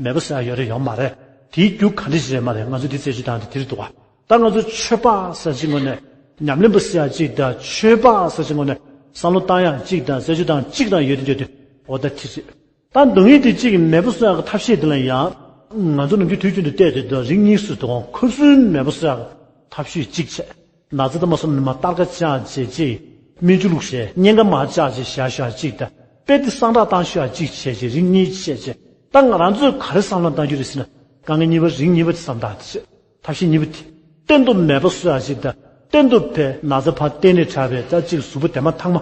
མེད་པ་ཟེར་ཡ་ཡོད་རེད་ཡོད་མ་རེད། དེའི་རྒྱུ་ག་འདྲ་ཞིག་རེད་མ་རེད། ང་ཚོ་འདི་རྩད་གཅོད་བཏང་དེ་དེ་རེད་འདུག་ག་ད་ང་ཚོ་ཆོས་པ་ཟེར་གཅིག་ངོས་ནས་ཉམས་ལེན་པ་ཟེར་ཡ་གཅིག་དང་ཆོས་པ་ཟེར་གཅིག་ངོས་ནས་བསམ་བློ་བཏང་ཡ་གཅིག་དང་རྩད་གཅོད་བཏང་གཅིག་དང་ཡོད་དེ་ཡོད་དེ། འོ་ད་དེ་རེད། ད་སྡུག་བསྔལ་དེ་གཅིག་མེད་པ་བཟོ་ཡག་གི་ཐབས་ཤེས་དེ་ལ་ཡང་། ང་ཚོ་ནམ་རྒྱུན་དུས་རྒྱུན་དུ་བལྟས་ཏེ་འདུག་རིགས་གཉིས་སུ་དུ་ཁོ་ཚོའི་མེད་པ་བཟོ་ཡག་གི་ཐབས་ཤེས་གཅིག་བྱས། ན་ཚ་དང་མ་སོང་ནས་མ་སྟར་ཀ་བཅག་བྱས་གཅིག་སྨན་ཆུ་བླུགས་བྱས་གཉན་ཁ་མ་བཅག་བྱས་བཞག་བཞག་གཅིག་དང་དཔེ་དེ་སངས་དྲག་བཏང་བཞག་གཅིག་བྱས་བྱས་རིགས་གཉིས་བྱས་བྱས། ད་ང་རང་ཚོས་ག་རེ་བསམ་བློ་བཏང་རྒྱུ་རེད་ཟེར་ན། དཀའ་ངལ་གཉིས་པ་རིགས་གཉིས་པ་དེ་བསམ་བཏང་དེ་བྱས། ཐབས་ཤེས་གཉིས་པ་དེ། གཏན་དུ་མེད་པ་བཟོ་ཡག་ཅིག་དང་། གཏན་དུ་བས་ན་ཚ་ཕར་གཏན་ནས་དྲག་པའི་ད་ཅིག་གཟུགས་པོ་དེ་མ་ཐག་མ།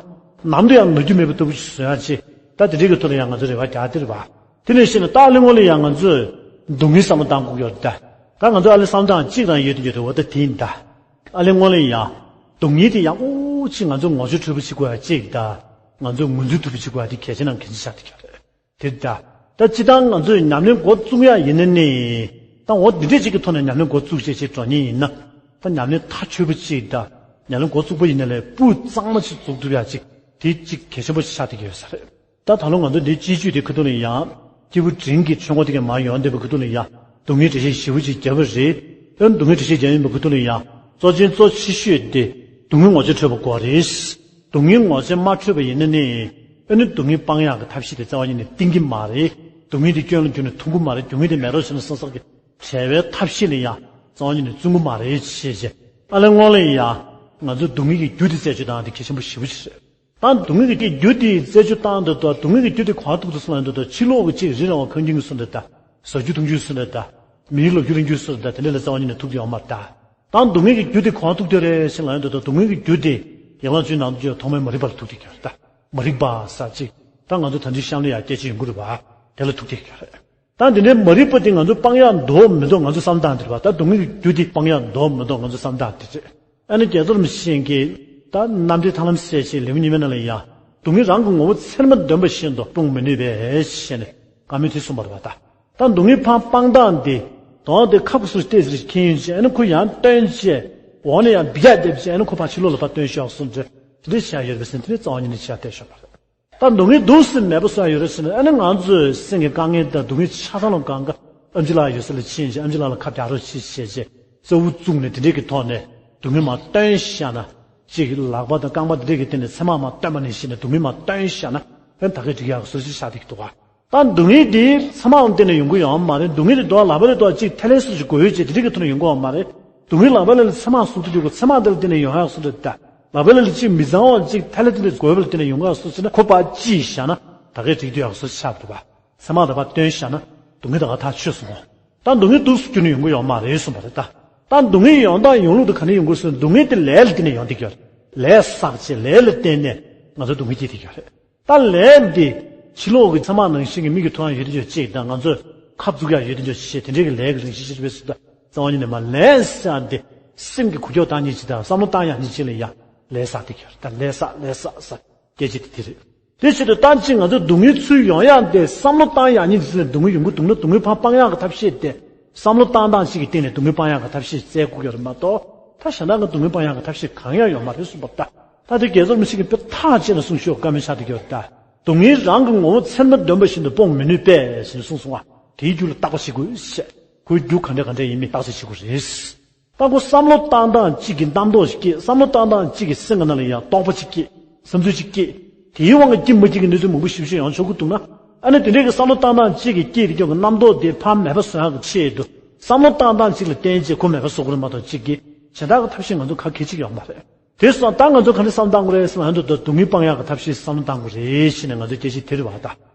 ནམ་དུ་ཡང་ན་རྒྱུ་མེད་པ་ལྟ་བུ་ཞིག་བཟོ་ཡག་ཅིག་ད་དེ་འདྲའི་གི་ཐོག་ལ་ཡང་ང་ཚོ་རེ་བ་རྒྱག་དེ་རེད་བ། དེ་ནས་ཤེས་ན་ད་ཨ་ལེ་སྔོན་ལ་ཡང་ང་ཚོས་སྡུག་བསྔལ་བསམ་བློ་བཏང་དགོས་ཀྱི་ཡོད་རེད་ད། ད་ང་ཚོ་ཨ་ལེ་བསམ་བཏང་གཅིག་དང་ཡོད་དུ་ཡོད་དུ་འོ་ད་དེ་ཡིན་ད། ཨ་ལེ་སྔོན་ལ་ཡང་། སྡུག་བསྔལ་དེ་ཡག་པོ་ཅིག་ང་ཚོ་ངོ་སྤྲོད་ཐུབ་པ་ཅིག་དགོས་ཡག་ཅིག་ད། ང་ཚོ་ངོས་འཛིན་ཐུབ་པ་ཅིག་དགོས་ཡག་དེ་གལ་ཆེ་ནང་གལ་ཆེ་ཆགས་བསྡད་ཀྱི་ཡོད་རེད། དེ་ལྟ། ད་སྤྱིར་བཏང་ང་ཚོས་ཉམས་ལེན་འགོ་བཙུགས་ཡག་ཡིན་ན་ནི། ད་འོ་འདི་འདྲས་ཅིག་གི་ཐོག་ནས་ཉམས་ལེན་འགོ་བཙུགས་བྱས་བྱས་འགྲོ་མཁན་ཡིན་ན། ད་ཉམས་ལེན་མཐའ་ཆོད་པོ་ཅིག་དང་། ཉམས་ལེན་འགོ་བཙུགས་པ་ཡིན་ན་ལས་སྤུས་གཙང་མ་ཅིག་འཛུགས་ཐུབ་ཡག་ཅིག་དེ་ཅིག་གལ་ཆེན་པོ་ཞིག་ཆགས་བསྡད་ཀྱི་ཡོད་ས་རེད། ད་ད་ལོ་ང་ཚོ་འདི་སྤྱི་སྤྱོད་དེ་ཁ་ཐུག་ལ་ཡང་། སྐྱེས་བུ་འབྲིང་གི་ཆོས་འཁོར་དེ་ག་མར་ཡོང་བསྡད་པའི་ཁ་ཐུག་ལ་ཡང་། སྡུག་བསྔལ་འགྲེལ་བཤད་ཞེ་པོ་ཅིག་བརྒྱབ་པ་རེད། ཨ་ནི་སྡུག་བསྔལ་འགྲེལ་བཤད་རྒྱག་ཡོང་པའི་ཁ་ཐུག་ལ་ཡང་། གཙོ་ཆེན་གཙོ་ཆེ་ཤོས་དེ། སྡུག་བསྔལ་ངོ་ཚ་འཕྲོད་པ་དགོས་རེད། སྡུག་བསྔལ་ངོ་ཚ་མ་འཕྲོད་པ་ཡིན་ན་ནི། ཨ་ནི་སྡུག་བསྔལ་སྤང་ཡག་གི་ཐབས་ཤེས་དེ་རྩ་བ་ཉིད་ནས་བསྟེན་གྱི་མ་རེད། སྡུག་བསྔལ་དེ་སྐྱོན་ལ་གྱུར་ནས་མཐོང་གི་མ་རེད། སྡུག་བསྔལ་དེ་མེད་རོགས་བྱས་ན་སང་སང་གི་བྲལ་བའི་ཐབས་ཤེས་ལ་ཡང་རྩ་བ་ཉིད་ནས་བརྩོན་གྱི་མ་རེད་ཞེས་བྱས། ཨ་ལེ་སྔོན་ལ་ཡང་ང་ཚོ་སྡུག་བསྔལ་གྱི་རྒྱུ་དེ་རྩད་གཅོད་བཏང་དེ་གལ་ཆེན་པོ་ཞེ་པོ་ཅིག་རེད། ད་སྡུག་བསྔལ་གྱི་རྒྱུ་དེ་རྩད་གཅོད་བཏང་དུས་ད་སྡུག་བསྔལ་གྱི་རྒྱུ་དེ་གང་ཐུག་ཐུག་སོང་ལ་འདུག་ད་ཕྱི་ལོགས་ཀྱི་ཅིག་རི་ར་བ་ཁང་ཁྱིམ་གྱི་སུ་འདྲ་ད། ཟ་རྒྱུ་འཐུང་རྒྱུ་སུ་འདྲ་ད། མིའི་ལོ་རྒྱུས་རིང་རྒྱུ་སུ་འདྲ་ད་དེ་འདྲ་ལ་རྩ་བ་ཉིད་ནས་ཐུག་རྒྱུ་ཡོད་མ་རེད་ད། ད་སྡུག་བསྔལ་གྱི་རྒྱུ་དེ་གང་ཐུག་དེ་རེད་ཟེར་ལ་ཡོང་དུས་ད་སྡུག་བསྔལ་གྱི་རྒྱུ་དེ་ཡན་ལག་བཅུའི་ནང་དུ་ཐོག་མའི་མ་རིག་པ་ལ་ཐུག་དེ་ཀྱང་རེད་ད། མ་རིག་པ་ཟེར་ཅིག་ད་ང་ཚོ་ད་འདི་གཤམ་ལ་ཡང་སྐད་ཆ་ཡོང་གི་རེད་པ། དེ་ལ་ཐུག་དེ་ཀྱང་རེད། ད་འདི་འདྲའི་མ་རིག་པ་དེ་ང་ཚོ་སྤང་ཡག་འདུག་མི་འདུག་ང་ཚོ་བསམ་སྟངས་དེ་རེད་པ། ད་སྡུག་བསྔལ་གྱི་རྒྱུ་དེ་སྤང་ཡག་འདུག་མི་འདུག་ང་ཚོ་བསམ་སྟངས་དེ་རེད། ཨ་ནི་རྒྱ་མཚོ་རིན་པོ་ཆེ་གིས་ད་རྣམ་འགྲེལ་ཐར་ལམ་གསལ་བྱེད་ལེའུ་གཉིས་པའི་ནང་ལ་ཡང་སྡུག་བསྔལ་རང་གི་ངོ་བོ་ཚད་མར་འདོན་པ་བཞིན་དུ་སྤོང་མི་ནུས་པས་ཞེས་ནས་བཀའ་མོལ་དེ་གསུངས་པ་རེད་པ་ད། ད་སྡུག་བསྔལ་ཕར་སྤང་སྟངས་འདི། དོན་དེ་ཁབ་ཀྱི་སུ་ཏོག་ཙམ་ཁྱེར་ཡོང་བྱས་ཨ་ནི་ཁོ་ཡང་བཏོན་བྱས། འོག་ནས་ཡང་འབུད་རྒྱག་བརྒྱབ་བྱས་ཨ་ནི་ཁོ་ཕར་ཕྱི་ལོགས་ལ་ཕར་བཏོན་ཤོག་གསུངས་བྱས། དེ་འདྲ་བྱས་ཡོད་པས་ཟེར་དེ་ནི་རྩ་བ་ཉིད་ནས་བྱས་བསྡད་ཆོག་པ་རེད། ད་སྡུག་བསྔལ་འདུག་སེ་མེད་པ་བཟོ་ཡ་ཡོད་རེད་ཟེར་ན་ཨ་ནི་ང་ཚོས་སེམས་ཀྱི་དཀའ་ངལ་དང་སྡུག་བསྔལ་ཆ་ཚང་ལ་གང་ག་ཨེམ་ཆི་ལགས་ཡོད་ས་ལ་ཕྱིན་བྱས་ཨེམ་ཆི་ལགས་ལ་ཁ་རྒྱག་རོགས་བྱེད་བྱས་བྱས་རྩ་བོ་བཙུགས་ནས་དེ་འདྲས་ཀྱི་ཐོག་ནས་སྡུག་བསྔལ་མར་བཏོན་བཞག་ན། ཅིག་ལག་པ་དང་རྐང་པ་དེ་འདྲས་ཀྱི་སྟེང་ནས་མཚན་མ་མར་བཏོན་པ་ནང་བཞིན་ནས་སྡུག་བསྔལ་མར་བཏོན་བཞག་ན་ཨེ་ད་གས་འགྲིག་ཡག་བཟོ་ཞིག་ཆགས་བསྡད་ཀྱི་འདུག་ག་ད་སྡུག་བསྔལ་འདི་མཚན་མའི་སྟེང་ནས་ཡོང་གི་ཡོད་མ་རེད། སྡུག་བསྔལ་འདི་དོ་ལག་པ་ལས་དོ་ཅིག་ཐལ་ལེ་སུ་ཞིག་དགོས་ཡོད་ཅེས་དེ་འདྲས་ཀྱི་ཐོག་ནས་ཡོང་གི་ཡོད་མ་རེད། སྡུག་བསྔལ་ལག་པ་ལས་མཚན་མ་ཟུག་ཏུ་འཇུག་གི་མཚན་མ་དེ་ལ་བརྟེན་ནས་ཡོང་ཡག་བཟོ་འདྲ་ད། ལག་པ་ལས་ཅིག་མི་གཙང་བ་ཅིག་ཐལ་ལེ་དེ་འདྲས་དགོས་པ་ལ་བརྟེན་ནས་ཡོང་གི་ཡོད་བཟོ་ཟེར་ན་ཁོ་པ་ཅིག་བཞག་ན་ད་གས་འགྲིག་འདུག་ཡག་བཟོ་ཆགས་འདུག་ག་མཚན་མ་ད་པ་བཏོན་བཞག་ན་སྡུག་བསྔལ་ད་ག་ཐག་ཆོད་སོང་ངོ་། ད་སྡུག་བསྔལ་འདུག་སེ་ཁྱོན་ནས་ཡོང་གི་ཡོད་མ་རེད་གསུངས་པ་རེད་ད། ད་སྡུག་བསྔལ་ཡོང་སྟངས་ཡོང་ལུགས་དེ་ག་ནས་ཡོང་གི་རེད་ཟེར་ན་སྡུག་བསྔལ་དེ་ལས་ལ་བརྟེན་ནས་ཡོང་བསྡད་ཀྱི་ཡོད་རེད། ལས་བསགས་བྱས་ལས་ལ་བརྟེན་ནས་ང་ཚོ་སྡུག་བསྔལ་སྐྱེས་བསྡད་ཀྱི་ཡོད་རེད། ད་ལས་འདི་ཕྱི་ལོགས་ཀྱི་མཚན་མ་ནང་བཞིན་གྱི་མིག་གི་ཐོག་ཡང་ཡོད་དེ་ཡོད་ཅིག་དང་ང་ཚོས་ཁབ་བཙུགས་ཡག་ཡོད་དེ་ཡོད་ཅིག་དེ་འདྲའི་གི་ལས་ཀྱི་རང་བཞིན་ཤེས་བྱ་བས་སུ་ད་རྩ་བ་ཉིད་ནས་མ་ལས་ཟེར་ཡག་འདི་སེམས་ཀྱི་འགུལ་སྐྱོད་བཏང་མཁན་ཅིག་དང་བསམ་བློ་བཏང་ཡག་མཁན་ཅིག་ལ་ཡང་ལས་བསགས་བསྡད་ཀྱི་ཡོད་རེད། ད་ལས་བསགས་ལས་བསགས་ཟེར་སྐད་ཆ་དེ་དེ་རེད། དེ་བྱེད་དུས་ད་ཅིག་ང་ཚོ་སྡུག་བསྔལ་ཚུར་ཡོང་ཡག་དེ་བསམ་བློ་བཏང་ཡག་ཉིད་ཟེར་ནས་སྡུག་བསྔལ་ཡོང་གི་འདུག་ན་སྡུག་བསྔལ་ཕར་སྤང་ཡག་གི་ཐབས་ཤེས་དེ་བསམ་བློ་བཏང་སྟངས་ཤིག་གི་སྟེང་ནས་སྡུག་བསྔལ་སྤང་ཡག་གི་ཐབས་ཤེས་བཙལ་དགོས་ཀྱི་རེད་མ་གཏོགས་ད་གཞན་དག་གི་སྡུག་བསྔལ་སྤང་ཡག་གི་ཐབས་ཤེས་གང་ཡང་ཡོད་མ་རེད་གསུངས་པ་ད། ད་དེ་རྒྱ་མཚོ་རིན་པོ་ཆེ་གིས་དཔེ་ཐག་བཅད་ནས་གསུངས་ཤོག་བཀའ་མོལ་ཆགས་བསྡད་ཀྱི་ཡོད་རེད་ད། སྡུག་བསྔལ་རང་གི་ངོ་བོ་ཚད་མར་འདོན་པ་བཞིན་དུ་སྤོང་མི་ནུས་པས་ཞེས་གསུངས་སོང་བ། དེའི་རྒྱུ་ལ་བརྟག་པ་ཞིག་དགོས་ཤེས། ཁོའི་རྒྱུ་ག་འདྲ་ག་འདྲ་ཡིན་མིན་བརྟག་དཔྱད་བྱེད་དགོས་རེད། ད་ཁོ་བསམ་བློ་བཏང་སྟངས་གཅིག་གི་རྣམ་རྟོག་ཅིག་སྐྱེས། བསམ་བློ་བཏང་སྟངས་གཅིག་གི་སེམས་ཀྱི་ནང་ལ་ཡང་རྟོག་པ་ཅིག་སྐྱེས། བསམ་ཚུལ་ཅིག་སྐྱེས། དེའི་དབང་གིས་སྐྱིད་མ་སྐྱིད་ཀྱི་གནས་ཚུལ་མང་པོ་ཞིབ་ཞིབ་ཡོང་ཆོག་གི་འདུག་ན། ཨ་ནི་དེ་འདྲའི་གི་བསམ་བློ་བཏང་སྟངས་གཅིག་གི་སྐྱེས་དེ་ཀྱང་གི་རྣམ་རྟོག་དེ་ཕར་མེད་པ་བཟོ་ཡག་གི་ཆེད་དུ། བསམ་བློ་བཏང་སྟངས་གཅིག་ལ་བརྟེན་བྱས་ཁོ་མེད་པ་བཟོ་དགོས་རེད་མ་གཏོགས། གཅིག་གི་གཞན་དག་གི་ཐབས་ཤེས་ང་ཚོ་ག་གེ་གཅིག་ཡོད་མ་རེད། དེ་སོང་ཙང་ད་ང་ཚོ་ག་འདྲ་བསམ་བཏང་དགོས་རེད་ཟེར་ན། ཨ་ནི་ད་སྡུག་བསྔལ་སྤང་ཡག་གི་ཐབས་ཤེས་བསམ་བློ་བཏང་དགོས་རེད་ཟེར་ནས་ང་ཚོ་སྐད་ཆ་དེ་རེད་བ་ད།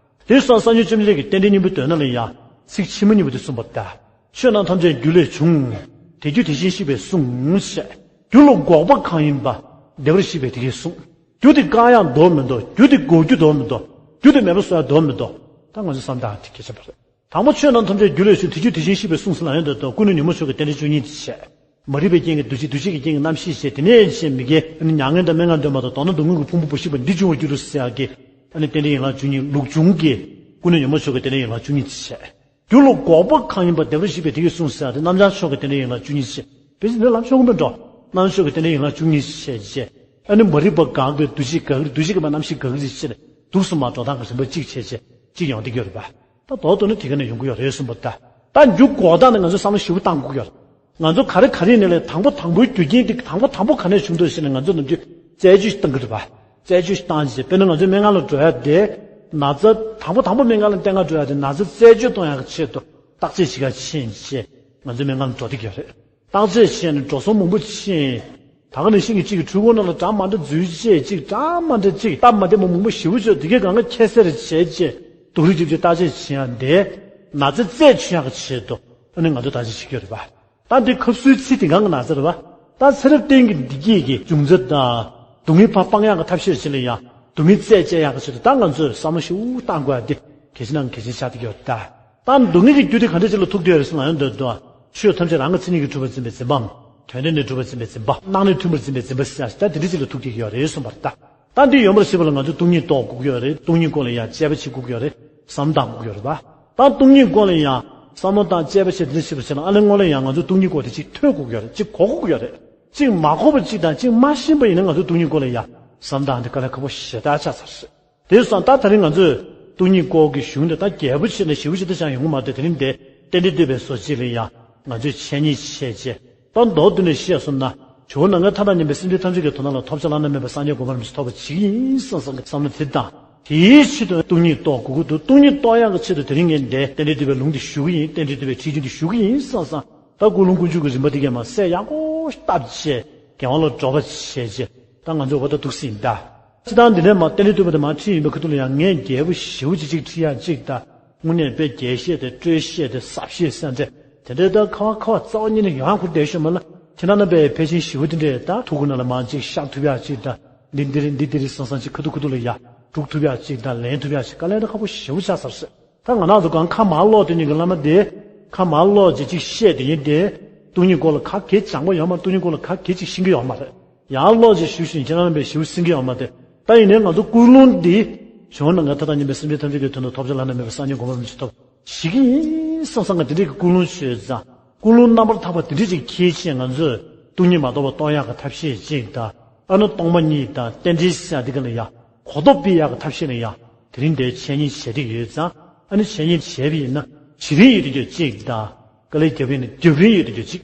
དེ་སོང་སངས་རྒྱས་བཅོམ་ལྡན་འདས་ཀྱིས་རྟེན་འབྲེལ་སྙིང་པོའི་མདོ་ནང་ལ་ཡང་ཚིག་ཕྱི་མ་གཉིས་པ་དེ་གསུངས་པ་ལྟར། ཆོས་རྣམས་ཐམས་ཅད་རྒྱུ་ལས་བྱུང་། དེ་རྒྱུ་དེ་བཞིན་གཤེགས་པས་གསུངས་ཞེས། རྒྱུ་ལ་འགོག་པ་གང་ཡིན་པ། བདེ་བར་གཤེགས་པས་དེ་སྐད་གསུངས། རྒྱུ་དེ་བཀག་ཡག་མདོ་མི་འདུག་རྒྱུ་དེ་འགོག་རྒྱུ་མདོ་མི་འདུག་རྒྱུ་དེ་མེད་པ་བཟོ་ཡག་མདོ་མི་འདུག་ད་ང་ཚོ་བསམ་བཏང་དེ་གལ་ཆེན་པོ་རེད། དང་པོ་ཆོས་རྣམས་ཐམས་ཅད་རྒྱུ་ལས་བྱུང་། དེ་རྒྱུ་དེ་བཞིན་གཤེགས་པས་གསུངས་ཟེར་ལ་ཡོང་དུས། ད་ཀུན་ནས་ཉོན་མོངས་ཕྱོགས་ཀྱི་རྟེན་འབྲེལ་བཅུ་གཉིས་དེ་བྱས། མ་རིག་པའི་རྐྱེན་གྱིས་འདུ་བྱེད། འདུ་བྱེད་ཀྱི་རྐྱེན་གྱིས་རྣམ་ཤེས་བྱས། དེ་ནས་བྱས་མི་དགེ་ཨ་ནི་མྱ་ངན་དང་སྨྲེ་སྔགས་འདོན་པ་དང་། མདོར་ན་སྡུག་བསྔལ་གྱི་ཕུང་པོ་འབུ་སྲིན་པ་འདི་འབྱུང་བར་འགྱུར་རོ་ཟེར་ཡག་གི་ཨ་ནི་རྟེན་འབྲེལ་ཡན་ལག་བཅུ་གཉིས། ལུགས་འབྱུང་གི་ཀུན་ནས་ཉོན་མོངས་ཕྱོགས་ཀྱི་རྟེན་འབྲེལ་ཡན་ལག་བཅུ་གཉིས་དེ་བྱས། རྒྱུ་ལ་འགོག་པ་གང་ཡིན་པ། བདེ་བར་གཤེགས་པས་དེ་སྐད་གསུངས་ཟེར་ཡག་དེ་རྣམ་བྱང་ཕྱོགས་ཀྱི་རྟེན་འབྲེལ་ཡན་ལག་བཅུ་གཉིས་བྱས། དཔེ་ཆ་འདི་ལམ་ཤོག་གུ་མི་འགྲོ། རྣམ་ཤོག་གི་རྟེན་འབྲེལ་ཡན་ལག་བཅུ་གཉིས་བྱས་བྱས། ཨ་ནི་མ་རིག་པ་དགག་པའི་འདུ་བྱེད་དགག་གི་རེད། འདུ་བྱེད་ཀྱི་མ་རྣམ་ཤེས་དགག་གི་རེད་ཟེར་ནས་འདུག་སེ་མར་འགྲོ་སྟངས་ཀྱི་རིམ་པ་གཅིག་བྱས་བྱས་གཅིག་ཡོང་བསྡད་ཀྱི་ཡོད་རེད་པ། ད་མདོར་བསྡུས་ན་དེ་ག་ནས་ཡོང་གི་ཡོད་རེད་གསུངས་པ་ད། ད་རྒྱུ་འགོག་སྟངས་ནི་ང་ཚོས་བསམ་བློ་ཞིབ་པོ་བཏང་དགོས་ཀྱི་ཡོད་རེད། ང་ཚོ་ག་རེ་ག་རེ་ནས་ལས་དང་པོ་དང་པོའི་རྒྱུ་རྐྱེན་དེ་དང་པོ་དང་པོ་ག་ནས་བྱུང་འདུག་ཟེར་ནས་ང་ཚོ་ནམ་རྒྱུན་རྩད་གཅོད་བཏང་གི་རེད་པ། རྩད་གཅོད་བཏང་རྗེས་དཔེར་ན་ང་ཚོའི་སྨན་ཁང་ལ་འགྲོ་ཡག་དེ། ན་ཚ་དང་པོ་དང་པོ་སྨན་ཁང་ལ་བསྟེན་ག་འགྲོ་ཡག་དེ་ན་ཚ་རྩད་གཅོད་གཏོང་ཡག་གི་ཆེད་དུ་བརྟག་དཔྱད་བྱེད་ག་ཕྱིན་རྗེས་ང་ཚོའི་སྨན་ཁང་ལ་འགྲོ་བསྡད་ཀྱི་ཡོད་རེད། བརྟག་དཔྱད་བྱས་ནས་འགྲོ་སོང་མང་པོ་ཕྱིན། ད་ག་ནང་བཞིན་གྱི་གཅིག་གི་འཕྲུལ་འཁོར་ནང་ལ་འདྲ་མི་འདྲ་འཛུལ་བྱས། གཅིག་འདྲ་མི་འདྲ་གཅིག་སྟབས་མ་བདེ་མོ་མང་པོ་ཞེ་པོ་ཅིག་དེ་གའི་སྒང་ག་ཁྱད་བསད་བྱས་རྗེས་སྡུག་རུས་ཅིག་ཅིག་བརྟག་དཔྱད་བྱེད་ཡག་དེ། ན་ཚ་རྩད་ཆོད་ཡག་གི་ཆེད་དུ་ཨ་ནི་ང་ཚོ་བརྟག་དཔྱད་བྱེད་ཀྱི་ཡོད་རེད་པ། ད་འདི་ཁབ་སུའི་ཚི་དེ་སྒང་གི་ན་ཚ་རེད་པ། ད་ཚེ་རབས་གཏན་གྱི་བདེ་སྐྱིད་ཀྱི་འབྱུང་རྩ་དང་། སྡུག་བསྔལ་ཕར་སྤང་ཡག་གི་ཐབས་ཤེས་ཅིག་ལ་ཡང་སྡུག་བསྔལ་རྩད་བཅད་ཡག་གི་ཆེད་དུ་ད་ང་ཚོས་བསམ་བློ་ཞིབ་པོ་བཏང་དགོས་ཡག་འདི་གལ་ཆེ་ནང་གལ་ཆེ་ཆགས་བསྡད་ཀྱི་ཡོད་རེད་ད། ད་སྡུག་བསྔལ་གྱི་རྒྱུ་དེ་ག་འདྲ་ཅིག་ལ་ཐུག་བསྡད་ཡོད་རེད་ཟེར་ན་ཡང་འདོད་དོ། ཆོས་ཐམས་ཅད་རང་གི་མཚན་ཉིད་ཀྱིས་གྲུབ་པར་འཛིན་པའི་འཛིན་པའམ། དོན་དེ་ནི་གྲུབ་པར་འཛིན་པའི་འཛིན་པ། སྣང་ནས་མཐུན་པར་འཛིན་པའི་འཛིན་པ་ཟེར་ཡག་ད་དེ་འདྲ་ཅིག་ལ་ཐུག་བསྡད་ཀྱི་ཡོད་རེད་གསུངས་པ་རེད་ད། ད་འདི་ཡོང་བར་བྱེད་པ་ལ་ང་ཚོས་སྟོང་ཉིད་རྟོགས་དགོས་ཀྱི་ཡོད་རེད། སྟོང་ཉིད་སྐོར་ལ་ཡང་དཔྱད་པ་བྱེད་དགོས་ཀྱི་ཡོད་རེད། བསམ་བཏང་དགོས་ཀྱི་ཡོད་རེད་པ། ད་སྟོང་ཉིད་སྐོར་ལ་ཡང་བསམ་བློ་བཏང་དཔྱད་པ་བྱེད་དེ་འདྲ་བྱེད་པ་བྱས་ན་ཨ་ནི་སྔོན་ལ་ཡང་ང་ཚོས་སྟོང་ཉིད་སྐོར་དེ་གཅིག་ཐོས་དགོས་ཀྱི་ཡོད་རེད། གཅིག་གོ་དགོས་ཀྱི་ཡོད་རེད། གཅིག་མ་གོ་བ་གཅིག་དང་གཅིག་མ་ཤེས་པ་ཡིན་ན་ང་ཚོས་སྟོང་ཉིད་སྐོར་ལ་ཡང་བསམ་བཏང་དེ་དཀའ་ལས་ཁག་པོ་ཞེ་དྲག་ཆགས་ཚར་རེད། དེ་སོང་ཙང་ད་ད་རིང་ང་ཚོས་སྟོང་ཉིད་སྐོར་གྱི་གཞུང་དེ་ད་རྒྱས་པོ་བྱས་ནས་ཞིབ་པོ་ཞིབ་ཏུ་ཆགས་ཡོང་གི་མ་རེད། དེ་རིང་དེ་རྟེན་འབྲེལ་བསྟོད་པའི་སོ་གཅིག་ལ་ཡང་ང་ཚོས་འཆད་ཉན་བྱས་རྗེས་ད་མདོར་བསྡུས་ནས་བཤད་སོང་ན། ཇོ་བོ་ནམ་མཁའི་མཐའ་དང་མཉམ་པའི་སེམས་ཅན་ཐམས་ཅད་ཀྱི་དོན་དག་ལ་ཐོབ་བྱ་བླ་ན་མེད་པ་སངས་རྒྱས་གོ་འཕང་རིན་པོ་ཆེ་ཐོབ་པར་བྱེད་ཀྱི་ཡིན་བསམ་བསམ་གྱི་བསམ་བློ་དེ་དང་། དེའི་ཆེད་དུ་སྟོང་ཉིད་རྟོགས་དགོས་ཀྱི་འདུག་སྟོང་ཉིད་རྟོགས་ཡག་གི་ཆེད་དུ་དེ་རིང་ངས་འདི་རྟེན་འབྲེལ་བསྟོད་པའི་ལུང་འདི་ཞུ་གི་ཡིན། རྟེན་འབྲེལ་བསྟོད་པའི་ཁྲིད་རྒྱུན་འདི་ཞུ་གི་ཡིན་བསམ་བསམ། ད་ཀུན་སློང་ཀུན་འབྱུང་གི་རིམ་པ་འདི་གས་མར་གསལ་ཡག་པོ་བཏབ་བྱས་དགེ་བ་ལ་སྒྲོག་པ་བྱས་རྗེས་ད་ང་ཚོ་འོ་ད་འདུག་སེ་ཡིན་ད། སྤྱིར་བཏང་འདི་ནས་མར་རྟེན་འབྲེལ་བསྟོད་པ་དེ་མར་ཁྲིད་ཡོང་པའི་ཁ་ཐུག་ལ་ཡང་ངས་རྒྱས་པོ་ཞེ་པོ་ཅིག་ཅིག་ཁྲིད་ཡག་ཅིག་ད། དངོས་གནས་དཔེ་རྒྱས་བཤད་དེ་སྤྲོས་བཤད་དེ་ཟབ་བཤད་ཟེར་འདྲ་དེ་འདྲའི་ད་ཁ་བ་ཁ་བ་རྩ་བ་ཉིད་ནས་ཡོང་ཡག་ཁུར་བསྡད་ཤོག་མ་ལ། ཁྱེད་རང་རྣམ་པས་ཕལ་ཆེར་ཞེ་པོ་དེ་འདྲས་ད་ཐུགས་ཁུར་ནང་ལ་མར་ཅིག་བཞག་ཐུབ་ཡག་ཅིག་ད། འདི་འདི་རེད་འདི་འདི་རེད་བསམ་བསམ་ཅིག་ཁ་ཐུག་ཁ་ཐུག་ལ་ཡ་སྒྲུག་ཐུབ་ཡག་ཅིག་ད་ལེན་ཐུབ་ཡག་ཅིག་དཀའ་ལས་ད་ཁག་པོ་ཞེ་པོ་ཆགས་ཚར་སྲིད། ད་ང་རང་ཚོ་གང་ཁ་མར་ཀློག་དེ་ཉིད་ཀྱི་བླ་མ་དེ། ཁ་མར་ཀློག་ཅིག་ཅིག་བཤད་དེ་ཡིན་ཏེ། སྟོང་ཉིད་སྐོར་ལ་ག་གེ་སྦྱངས་པ་ཡོད་མ། སྟོང་ཉིད་སྐོར་ལ་ག་གེ་ཅིག་ཤེས་ཀྱི་ཡོད་མ་རེད། ཡང་ཀློག་ཅིག་ཞུ་བཞིན་ཁྱེད་རང་རྣམ་པས་ཞེ་པོ་སེང་གི་ཡོད་མ་རེད། ད་ཡིན་ནའི་ང་ཚོ་ཀུན་སློང་འདི། ཇོ་བོ་ནམ་མཁའི་མཐའ་དང་མཉམ་པའི་སེམས་ཅན་ཐམས་ཅད་ཀྱི་དོན་དུ་ཐོབ་བྱ་བླ་ན་མེད་པ་སངས་རྒྱས་གོ་འཕང་རིན་པོ་ཆེ་ཐོབ་བྱེད་ཀྱི་ཡིན་བསམ་བསམ་གྱི་དེ་འདྲའི་གི་ཀུན་སློང་ཡོད་ཙང་། ཀུན་སློང་རྣམ་པར་དག་པ་དེ་འདྲ་ཅིག་འཁྱེར་བྱས་ང་ཚོས་སྟོང་ཉིད་མ་རྟོགས་པ་རྟོགས་ཡག་གི་ཐབས་ཤེས་ཅིག་དང་། ཨ་ནི་སྟོང་པ་ཉིད་དང་རྟེན་འབྲེལ་ཟེར་ཡག་འདི་ག་ལ་ཡ་གོ་རྟོགས་སྤེལ་ཡག་གི་ཐབས་ཤེས་ལ་ཡ་དེ་རིང་འདིར་འཆད་ཉན་བྱེད་ཀྱི་ཡོད་ཙང་། ཨ་ནི་འཆད་ཉན་བྱས་པ་ཡིན་ན་བྱེད་རིན་ཡོད་དེ་ཅིག་དང་། དཀའ་ལས་རྒྱབ་པ་ཡིན་ན་རྒྱབ་རིན་ཡོད་དེ་ཅིག་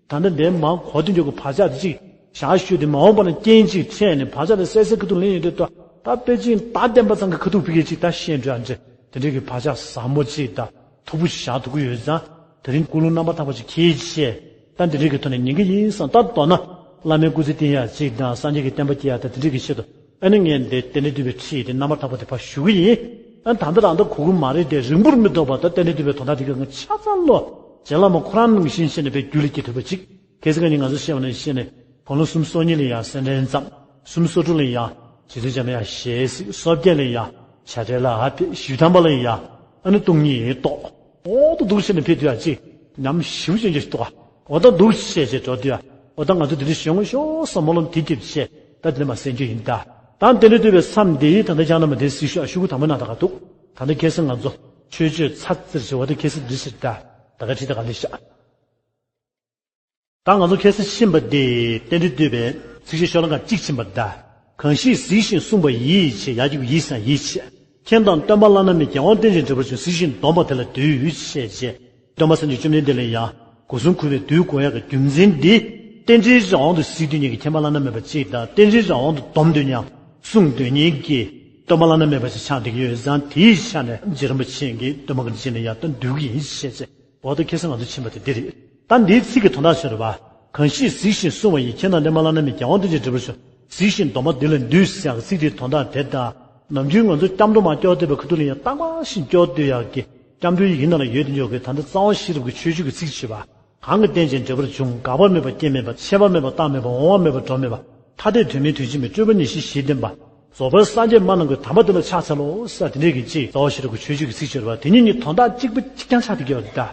ད་ལྟ་འདིར་མར་གོ་དེ་འཇོག་གི་བག་ཆགས་དེ་ཅིག་བཞག་ཞུས་ཏེ་མ་འོངས་པ་ན་རྐྱེན་ཅིག་འཕྲད་ནས་བག་ཆགས་དེ་གསལ་གསལ་ཁ་ཐུག་ལེན་ཡོང་དུས་ད་ད་དཔེ་ཅིག་བདག་བསྟན་པ་ཚང་གི་ཁ་ཐུག་ཕ་གིར་ཅིག་ད་ཤེས་འགྲོ་ཡག་འདྲ་དེ་འདྲའི་གི་བག་ཆགས་ཟབ་མོ་ཅིག་དང་མཐུག་པོ་བཞག་ཐུབ་ཀྱི་ཡོད་ཙང་། དེ་རིང་ཀུན་སློང་རྣམ་པར་དག་པ་ཅིག་འཁྱེར་བྱས་ད་འདི་འདྲའི་གི་ཐོག་ནས་ཉན་གྱི་ཡིན་བསམ། ད་མདོར་ན་བླ་མའི་སྐུ་ཚེ་བརྟན་ཡག་ཅིག་དང་སངས་རྒྱས་ཀྱི་བསྟན་པ་སྐྱེ་ཡག་དང་དེ་འདྲའི་གི་ཆེད་དུ། ཨ་ནི་ངས་འདི་རྟེན་འབྲེལ་བསྟོད་པའི་ཁྲིད་དེ་རྣམ་པར་དག་པ་དེ་ཕར་ཞུ་གི་ཡིན། ཨ་ནི་ད་ལྟ་རང་ད་གོ་གི་མ་རེད་དེ། རིང་པོར་མི་ཐོགས་པར་ད་རྟེན་འབྲེལ་བསྟོད་པའི་དོན་དག་དེ་ག་ང་ཆ་ཚང་ལོ། རྗེ་བླ་མ་ཁོ་རང་ནང་བཞིན་བྱས་ནས་དཔེ་རྒྱུད་ལ་སྐྱེ་ཐུབ་པ་ཅིག་གལ་སྲིད་ང་གཉིས་ང་ཚོ་བཤད་པ་ནང་བཞིན་བྱས་ནས་དགུང་ལོ་སུམ་ཅུ་སོ་གཉིས་ལ་ཡང་སེ་འབྲས་བརྩམས། སུམ་ཅུ་སོ་དྲུག་ལ་ཡང་རྗེ་བཙུན་འཇམ་དབྱངས་ཞལ་གཟིགས། སོ་བརྒྱད་ལ་ཡང་བྱ་བྲལ་ལ་ཕེབས། བཞི་ཐམ་པ་ལ་ཡང་ཨ་ནི་སྟོང་ཉིད་རྟོགས། འོ་ད་འདུག་བྱས་ནས་ཕེབས་དུས་ཡང་ཅིག་ཉམས་ཞིབ་ཅན་ཅིག་འདུག་ག་འོ་ད་འདུག་བྱས་བྱས་འགྲོ་དུས་ཡང་། འོ་ད་ང་ཚོ་འདི་འདྲ་བྱེད་འོང་ཤོག་བསམ་སྨོན་ལམ་དེ་རྒྱབ་བྱས་ད་འདི་ནས་མར་གསན་རྒྱུ་ཡིན་ད། ད་རྟེན་འབྲེལ་བསྟོད་པའི་མཚམས་འདི་ད་ལྟ་ཅང་ན་མ་དེ་གཟིགས་ཤོག་ཤོག་གུ་དང་པོའི་ནང་ད་ག་འདུག་ད་ལྟ་ཁ་སང་ང་ཚོ་ཆོས་སྤྱོད་ཚར་ཟེར་བྱས། འོ་ད་ཁ་སང་འདི་ཟེར་ད། ད་ག་ཁྲིད་ད་ག་ལས་ཤག་ད་ང་ཚོ་ཁ་སང་ཕྱིན་པ་འདི་རྟེན་འབྲེལ་བསྟོད་པའི་ཚིགས་བཅད་ཤོ་ལོ་ཀ་གཅིག་ཕྱིན་པ་ད། གང་ཞིག་གཟིགས་ཤིང་གསུངས་པ་ཡིད་ཆེས། ཡར་གྱི་ཡིད་སང་ཡིད་ཆེས། མཁྱེན་དང་སྟོན་པ་བླ་ན་མེད། རྒྱལ་དབང་རྟེན་ཅིང་འབྲེལ་བར་འབྱུང་། གཟིགས་ཤིང་འདོམས་པ་དེ་ལ་འདུད་ཅེས་བྱས། སྟོན་པ་སངས་རྒྱས་བཅོམ་ལྡན་འདས་ལ་ཡང་ སྒོ་གསུམ་གུས་པས་འདུལ་དགོས་ཡག་གི་རྒྱུ་མཚན་འདི། རྟེན་འབྲེལ་རང་དབང་དུ་གཟིགས་འདོད་མཁན་གྱི་མཁྱེན་པ་བླ་ན་མེད་པ་གཅིག་དང་། རྟེན་འབྲེལ་རང་དབང་དུ་སྡོམ་འདོད་མཁན་སྲུང་འདོད་མཁན་གྱི་སྟོན་པ་བླ་ན་མེད་པ་ཞིག་ཆགས་བསྡད་ཀྱི་ཡོད་ཙང་། དེའི་ཆ་ནས་རྗེ་རིན་པོ་ཆེ་གིས་སྟོན་པ་ག་དུས་ཅི་ནས་ཡང་སྟོན་འདོད་ཀྱི་ཡིན་ཞེས་བྱས། འོ་ད་ཁ་སང་ང་ཚོ་ཕྱིན་པ་དེ་འདི་རེད། ད་འདིའི་ཚིག་གི་དོན་དག་ཆོད་རེད་པ། གང་ཞིག་གཟིགས་ཤིང་བསྲུང་བ་ཡིས། ཁྱེད་རྣམས་ལེགས་སྨྲ་བླ་ན་མེད། རྒྱལ་དབང་རྟེན་ཅིང་འབྲེལ་པར་འབྱུང་། གཟིགས་ཤིང་སྡོམ་པ་འདི་ལ་འདུད་ཟེར་ཡག་གི་ཚིག་དེའི་དོན་དག་དེ་དང་། ནམ་རྒྱུན་ང་ཚོ་སྐྱབས་འགྲོ་མར་སྐྱོར་བསྡད་པའི་ཁ་ཐུག་ལ་ཡང་རྟག་པར་ཞིག་སྐྱོར་སྡོད་ཡག་གི་སྐྱབས་འགྲོའི་ཡིག་ནང་ལ་ཡོད་དེ་འཇོག་གི། ད་ལྟ་རྩ་བ་ཤེས་རབ་ཀྱི་ཆོས་བརྒྱུད་ཀྱི་ཚིག་བྱེད་པ། གང་གིས་རྟེན་ཅིང་འབྲེལ་པར་འབྱུང་། འགག་པ་མེད་པ་སྐྱེ་མེད་པ། ཆད་པ་མེད་པ་རྟག་མེད་པ། འོང་བ་མེད་པ་འགྲོ་མེད་པ། ཐ་དད་དོན་མིན་དོན་གཅིག་མིན། སྤྲོས་པ་ཉེར་ཞི་གཞི་བརྟན་པ། རྫོགས་པའི་སངས་རྒྱས་མ་རྣམས་ཀྱི་དམ་པ་འདི་ལ་ཕྱག་འཚལ་ལོ་ཟེར་དེ་འདྲས་ཀྱི་ཅིག་རྩ་བ་ཤེས་རབ་ཀྱི་ཆོས་བརྒྱུད་ཀྱི་ཚིག་ཤོད་པ་དེ་གཉིས་གཉིས་དོན་དག་གཅིག་པ་གཅིག་རྐྱང་ཆགས་བསྡད་ཀྱི་ཡོད་རེད་ད།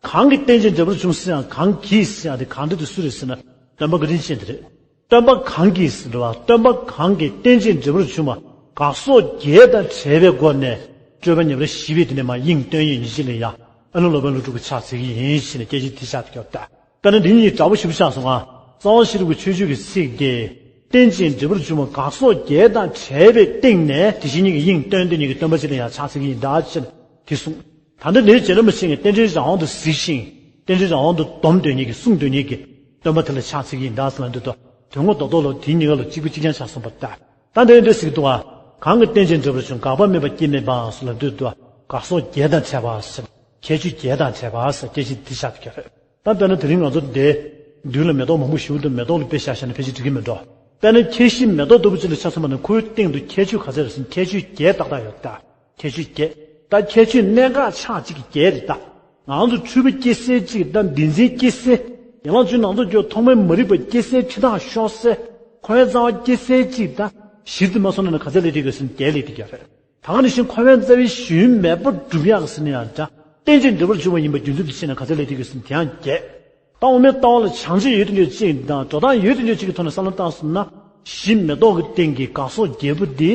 གང་གིས་རྟེན་ཅིང་འབྲེལ་པར་འབྱུང་ཟེར་ཡང་། གང་གིས་ཟེར་ཡང་དེ་གང་འདྲ་དེ་སུ་རེད་ཟེར་ན། སྟོན་པ་བཀའ་དྲིན་ཅན་དེ་རེད། སྟོན་པ་གང་གིས་ཟེར་བ། སྟོན་པ་གང་གིས་རྟེན་ཅིང་འབྲེལ་པར་འབྱུང་བ་དགག་སོགས་བརྒྱད་དང་བྲལ་བའི་སྒོ་ནས་སྤྲོས་པ་ཉེ་བར་ཞི་བའི་དེ་ནས་མ་དབྱིངས་སྟོན་ཡིན་ཞེས་ལ་ཡང་། ཨ་ནུ་སློབ་དཔོན་ཀླུ་སྒྲུབ་ཀྱི་ཕྱག་འཚལ་གྱི་ཡིན་ཞེས་ནས་སྐད་ཆ་དེ་བཤད་ཀྱི་ཡོད་ད། དཔེར་ན་འདི་གཉིས་འདྲ་པོ་ཞིབ་ཆགས་སོང་ང་། རྩ་བ་ཤེས་རབ་ཀྱི་ཆོས་བརྒྱུད་ཀྱི་ཚིག་དེ། རྟེན་ཅིང་འབྲེལ་པར་འབྱུང་བ་དགག་སོགས་བརྒྱད་དང་བྲལ་བའི་སྟེང་ནས་དེ་བཞིན་ཉིད་ཀྱི་དབྱིངས་སྟོན་ཏེ་ཉིད་ཀྱི་སྟོན་པ་ཅིག་ལ་ཡང་ཕྱག་འཚལ་གྱི་ཡིན་ད་ཅེས་དེ་གསུངས། ད་ལྟ་འདིར་རྗེ་རིན་པོ་ཆེ་གིས་རྟེན་འབྲེལ་རང་དབང་དུ་གཟིགས་ཤིང་། རྟེན་འབྲེལ་རང་དབང་དུ་སྡོམ་འདོད་ཉིད་ཀྱི་སྲུང་འདོད་ཉིད་ཀྱི་སྟོན་པ་དེ་ལ་ཕྱག་འཚལ་གྱི་ཡིན་ད་ཟེར་ལབ་འདུག་དོ། དོན་ངོ་རྡོག་རྡོག་ལ་དེ་གཉིས་ཀ་ལ་གཅིག་པ་གཅིག་རྐྱང་ཆགས་སོང་བ་ལྟར། ད་འདིར་འདི་ཟེར་གྱི་འདུག་ག་གང་གིས་རྟེན་ཅིང་འབྲེལ་པར་འབྱུང་། འགག་པ་མེད་པ་སྐྱེ་མེད་པའང་ཟེར་ལབ་འདུག་དོ། དགག་སོགས་བརྒྱད་དང་བྲལ་བ་ཟེར། ཁྱད་ཆོས་བརྒྱད་དང་བྲལ་བ་ཟེར་སྐད་ཆ་འདི་བཞག་གི་རེད། ད་དཔེར་ན་དེ་རིང་ང་ཚོ་འདི་མདུན་ལ་མེ་ཏོག་མང་པོ་ཞིག་འདུག་མེ་ཏོག་ལ་དཔེ་བཞག་བཞག་ན་ཕལ་ཆེར་འགྲིག་གི་མི་འགྲོ། དཔེར་ན་ཁྱད་གཞི་མེ་ཏོག་ལྟ་བུ་ཅིག་ལ་ཆ་མཚོན་པ་ན་ཁོའི་སྟེང་དུ་ཁྱད་ཆོས་ག་ཚད་རེད་ཟེར་ན་ཁྱད་ཆོས་བརྒྱད་ཏག་ཏག་ཡོད་ད། ཁྱད་ཆོས་བརྒྱད། ད་ཁྱད་ཆོས་གནད་འགག་ཆགས་གཅིག་གི་བརྒྱད་རེད་ད། ང་ཚོ་འཁྲུལ་པ་སྐྱེ་སའི་གཅིག་དང་། བདེན་འཛིན་སྐྱེ་སའི། ཡན་ལག་བཅུའི་ནང་དུ་གྱུར་ཐོག་མའི་མ་རིག་པ་སྐྱེ་སའི་འཁྲི་ཐག་ཤོར་སའི། འཁོར་བའི་རྩ་བ་སྐྱེ་སའི་གཅིག་དང་། གཞིར་དུ་མ་སོང་ན་ག་ཚད་ལས་འདས་ཀྱི་ཟེར་ན་བརྒྱད་ལས་འདས་ཀྱི་རེད། ད་ག་ནང་བཞིན་འཁོར་བའི་རྩ་བའི་གཞི་ཡུན་མེད་པར་སྒྲུབ་ཡག་ཟེར་ན་ཡང་འདྲ། རྟེན་ཅིང་འབྲེལ་པར་འབྱུང་བ་ཡིན་པའི་རྒྱུ་མཚན་དུ་ཕྱེ་ན་ག་ཚད་ལས་འདས་ཀྱི་ཟེར་ན་དེ་ཡང་བརྒྱད། ད་དབུ་མའི་ལྟ་བ་ལ་བྱང་ཆེ་ཡོད་དུ་འགྱུར་གཅིག་དང་། འགྲོ་སྟངས་ཡོད་དུ་འགྱུར་གཅིག་གི་ཐོག་ནས་བསམ་བློ་བཏང་སོང་ན། གཞི་མེ་ཏོག་གི་སྟེང་གི་དགག་སོགས་བརྒྱད་པོ་འདི།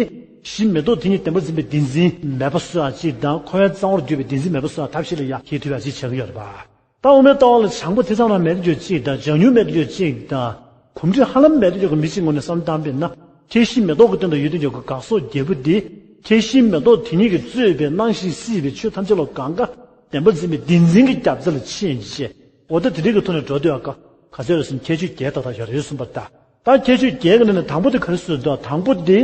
གཞི་མེ་ཏོག་དེ་ཉིད་བདེན་པར་འཛིན་པའི་བདེན་འཛིན་མེད་པ་བཟོ་ཡག་གཅིག་དང་། འཁོར་བའི་རྩ་བར་གྱུར་པའི་བདེན་འཛིན་མེད་པ་བཟོ་ཡག་ཐབས་ཤེས་ལ་ཡང་ཁྱེད་ཐུབ་ཡག་ཅིག་བྱེད་ཀྱི་ཡོད་རེད་པ། ད་དབུ་མའི་ལྟ་བ་ལ་བྱང་པོ་དེ་ཙམ་རང་མེད་དུ་འགྱུར་གཅིག་དང་། བྱང་ཉུང་མེད་དུ་འགྱུར་གཅིག་དང་། གོམས་འདྲིས་ཧ་ལམ་མེད་དུ་འགྱུར་གྱི་མི་གཅིག་ངོས་ནས་བསམ་བློ་བཏང་བ་ཡིན་ན། ཁྱད་གཞི་མེ་ཏོག་གི་སྟེང་དུ་ཡོད་དུ་འགྱུར་གྱི་དགག་སོགས་བརྒྱད་པོ་འདི། ཁྱད་གཞི་མེ་ཏོག་དེ་ཉིད་ཀྱིས་གཙོས་པའི་སྣང་ཞིང་སྲིད་པའི་ཆོས་ཐམས་ཅད་ལ་གང་ག་བདེན་པར་འཛིན་པའི་བདེན་འཛིན་གྱི་རྒྱལ་རྩེ་ལ་ཕྱིན་བྱས། འོ་ད་དེ་འདྲའི་གི་ཐོག་ནས་འགྲོ་འདོད་ཡག་ག་ག་ཚོད་རེད་ཟེར་ན་ཁྱད་ཆོས་བརྒྱད་ཏག་ཏག་ཡོད་རེད་གསུངས་པ་ལྟར། ད་ཁྱད་ཆོས་བརྒྱད་ཀྱི་ནང་ནས་དང་པོ་དེ་ག་རེ་ཟེར་འདུག་དང་པོ་དེ་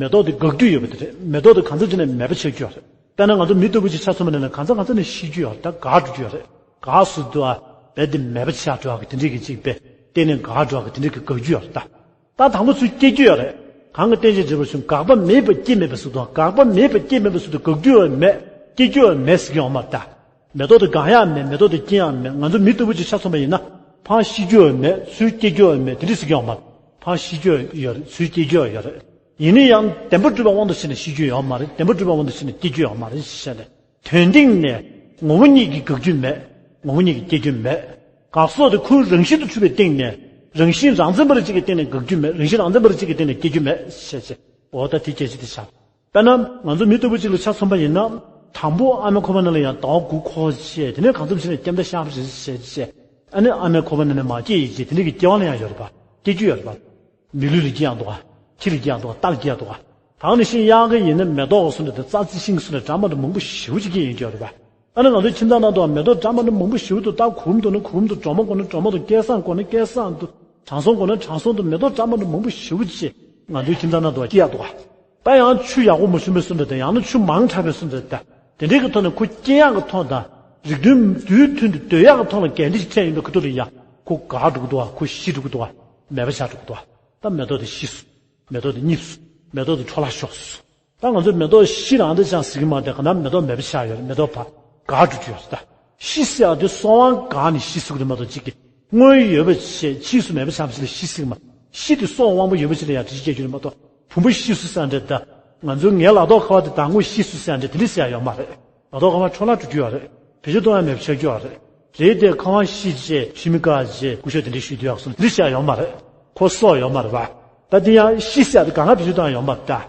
མེ་ཏོག་དེ་འགག་རྒྱུ་ཡོད་པ་དེ་རེད། མེ་ཏོག་དེ་གང་འཚམ་ཅིག་ནས་མེད་པ་ཆགས་རྒྱུ་ཡོད་རེད། དཔེར་ན་ང་ཚོ་མི་ལྟ་བུ་ཅིག་ཆ་མཚོན་པ་ཡིན་ན་གང་འཚམ་གང་འཚམ་ནས་ཤི་རྒྱུ་ཡོད་རེད། ད་འགག་འགྲོ་རྒྱུ་ཡོད་རེད། འགག་ཟེར་འདུག་ཨ། རྦད་དེ་མེད་པ་ཆགས་འགྲོ་ཡག་གི་དེ་འདྲའི་གི་ཅིག་རྦད་གཏན་ནས་འགག་འགྲོ་ཡག་གི་དེ་འདྲའི་གི་འགག་རྒྱུ་ཡོད་རེད་ད། ད་དང་པོ་ཚུར་སྐྱེ་རྒྱུ་ཡོད་རེད། གང་གི་རྟེན་ཅིང་འབྲེལ་པར་འབྱུང་། འགག་པ་མེད་པ་སྐྱེ་མེད་པ་ཟེར་འདུག་འགག་པ་མེད་པ་སྐྱེ་མེད་པ་ཟེར་དུས་འགག་རྒྱུ་ཡང་མེད། སྐྱེ་རྒྱུ་ཡང་མེད་ཟེར་གྱི་ཡོད་མ་རེད་ད། མེ་ཏོག་དེ་འགག་ཡག་མེད། མེ་ཏོག་དེ་སྐྱེ་ཡག་མེད། ང་ཚོ་མི་ལྟ་བུ་ཅིག་ཆ་མཚོན་པ་ཡིན་ན། ཕར་ཤི་རྒྱུ་ཡང་མེད། ཚུར་སྐྱེ་རྒྱུ་ཡང་མེད། དེ་འདྲ་ཟེར་གྱི་ཡོད་མ་རེད། ཕར་ཤི་རྒྱུ་ཡང་ཡོད་རེད། ཚུར་སྐྱེ་རྒྱུ་ཡང་ཡོད་རེད། ཡིན་ན་ཡང་བདེན་པར་གྲུབ་པའི་དབང་དུ་བྱས་ནས་ཤི་རྒྱུ་ཡོད་མ་རེད། བདེན་པར་གྲུབ་པའི་དབང་དུ་བྱས་ནས་སྐྱེ་རྒྱུ་ཡོད་མ་རེད་ཞེས་ནས། དོན་སྟེང་ནས་ངོ་བོ་ཉིད་ཀྱིས་འགག་རྒྱུ་མེད། ངོ་བོ་ཉིད་ཀྱིས་སྐྱེ་རྒྱུ་མེད། འགག་སོགས་དེ་ཁོའི་རང་བཞིན་དུ་གྲུབ་པའི་སྟེང་ནས། རང་བཞིན་རང་མཚན་པ་རེ་གཅིག་གི་སྟེང་ནས་འགག་རྒྱུ་མེད། རང་བཞིན་རང་མཚན་པ་རེ་གཅིག་གི་སྟེང་ནས་སྐྱེ་རྒྱུ་མེད་ཞེས་བྱས། འོ་ད་དེ་སྐད་ཆ་དེ་ཆགས། དཔེར་ན་ང་ཚོ་མི་ལྟ་བུ་གཅིག་ལ་ཆ་མཚོན་པ་ཡིན་ན། དང་པོ་ཨ་མའི་ཁོག་པ་ནང་ལ་ཡང་ཟླ་བ་དགུ་འཁོར་བྱས། དེ་ནས་གང་འཚམ་ཞིག་ནས་སྐྱེ་མཐའ་ཤར་བ་རེད་ཟེར་བྱས། ཨ་ནི་ཨ་མའི་ཁོག་པ་ནང་ནས་མར་སྐྱེས་ཡིན་བྱས། དེ་འདྲ་གི་སྐྱེ་བ་ལ་ཡང་ཡོད་རེད་པ། སྐྱེ་རྒྱུ་ཡོད་རེད་པ། མི་ལུས་ལ་སྐྱེ་ཡག་འདུག་ག་ཁྱི་ལ་སྐྱེ་ཡག་འདུག་ག་རྟ་ལ་སྐྱེ་ཡག་འདུག་ག་ད་ག་ནང་བཞིན་གཡག་གི་ཡིན་ན་མེ་ཏོག་གི་སོ་འདྲ་དང་། རྩྭ་རྩི་ཤིང་གི་སོ་འདྲ་འདྲ་མ་འདྲ་མང་པོ་ཞེ་པོ་ཅིག་སྐྱེ་ཡོང་གི་ཡོད་རེད་པ། ཨ་ནི་ང་ཚོའི་ཁྱིམ་ཚང་ནང་དུ་མེ་ཏོག་འདྲ་མ་འདྲ་མང་པོ་ཞེ་པོ་འདུག་ད་གུར་འདུག་ན་གུར་འདུག་སྒྲོལ་མ་དགོས་ན་སྒྲོལ་མ་འདུག་སྐལ་བཟང་དགོས་ན་སྐལ་བཟང་འདུག་དྲང་སྲོང་དགོས་ན་དྲང་སྲོང་འདུག་མེ་ཏོག་འདྲ་མ་འདྲ་མང་པོ་ཞེ་པོ་ཅིག་ང་ཚོའི་ཁྱིམ་ཚང་ནང་དུ་སྐྱེ་ཡག་འདུག་ག་ད་ཡང་ཆུ་ཡག་པོ་མ་བྱུང་བའི་སོ་འདྲ་དང་། ཡང་ན་ཆུ་མང་དྲགས་པའི་སོ་འདྲ་དང་། དེ་འདྲའི་གི་ཐོག་ནས་ཁོ་སྐྱེ་ཡག་གི་ཐོག་དང་། རིགས་མཐུན་དུས་མཐུན་དུ་སྡོད་ཡག་གི་ཐོག་ལ་འགལ་འདི་ཞིག་འཕྲད་ཡོང་པའི་ཁ་ཐུག་ལ་ཡང་ཁོ་འགག་འགྲོ་གི་འདུག་ག་ཁོ་ཤི་འགྲོ་གི་འདུག་ག་མེད་པ་ཆགས་འགྲོ་གི་འདུག་ག་ད་མེ་ཏོག་དེ་ཤི་སོང་། མེ་ཏོག་དེ་རྙིད་སོང་། མེ་ཏོག་དེ་འཕྲོ་བརླག་ཤོར་སོང་། ད་ང་ཚོས་མེ་ཏོག་ཤི་རང་དེ་ཅང་ཟེར་གྱི་མ་རེད། ག་ན་མེ་ཏོག་མེད་པ་ཆགས་ཡོད་རེད། མེ་ཏོག་ཕར་འགག་འགྲོ་རྒྱུ་ཡོད་རེད། ད་ཤི་ཟེར་ཡག་དེ་སྲོག་དབང་འགག་ནས་ཤི་ཟེར་གྱི་རེད་མ་གཏོགས། གཅིག་གི་སྔོན་ཡོད་པ་བྱས། ཕྱིས་སུ་མེད་པ་ཆགས་པ་ཞིག་ལ་ཤི་ཟེར་གྱི་མ། ཤི་དེ་སྲོག་དབང་པོ་ཡོད་པ་ཞིག་ལ་ཡང་འགྲེལ་བཤད་རྒྱག་རྒྱུ་རེད་མ་གཏོགས། བུ་མོ་ཤི་སོང་ཟེར་ཡག་འདྲ། ད་ང་ཚོ་ངའི་ལག་ཐོག་ཁ་པར་དེ་ཟླ་ངོ་ཤི་སོང་ཟེར་ཡག་འདྲ། དེ་འདྲ་ཟེར་ཡག་ཡོད་མ་རེད། ལག་ཐོག་ཁ་པར་འཕྲོ་བརླག་འགྲོ་རྒྱུ་ཡོད་རེད། བེད་སྤྱོད་གཏོང་ཡག་མེད་པ་ཆགས་རྒྱུ་ཡོད་རེད། རེད་དེ་ཁ་པར་ཤི་རྗེས་ཤི་མི་དགའ་རྗེས་སྐུ་ཞབས་དེ་འདྲ་ཞུ་རྒྱུ་ཡག་སོང་། དེ་འདྲ་ཟེར་ཡག་ཡོད་མ་རེད། ཁོ་སྲོག་ཡོད་མ་རེད་པ། ད་དེ་ཡང་ཤི་ཟེར་ཡག་དེ་གང་ག་བེད་སྤྱོད་གཏོང་ཡག་ཡོད་མ་རེད་ད།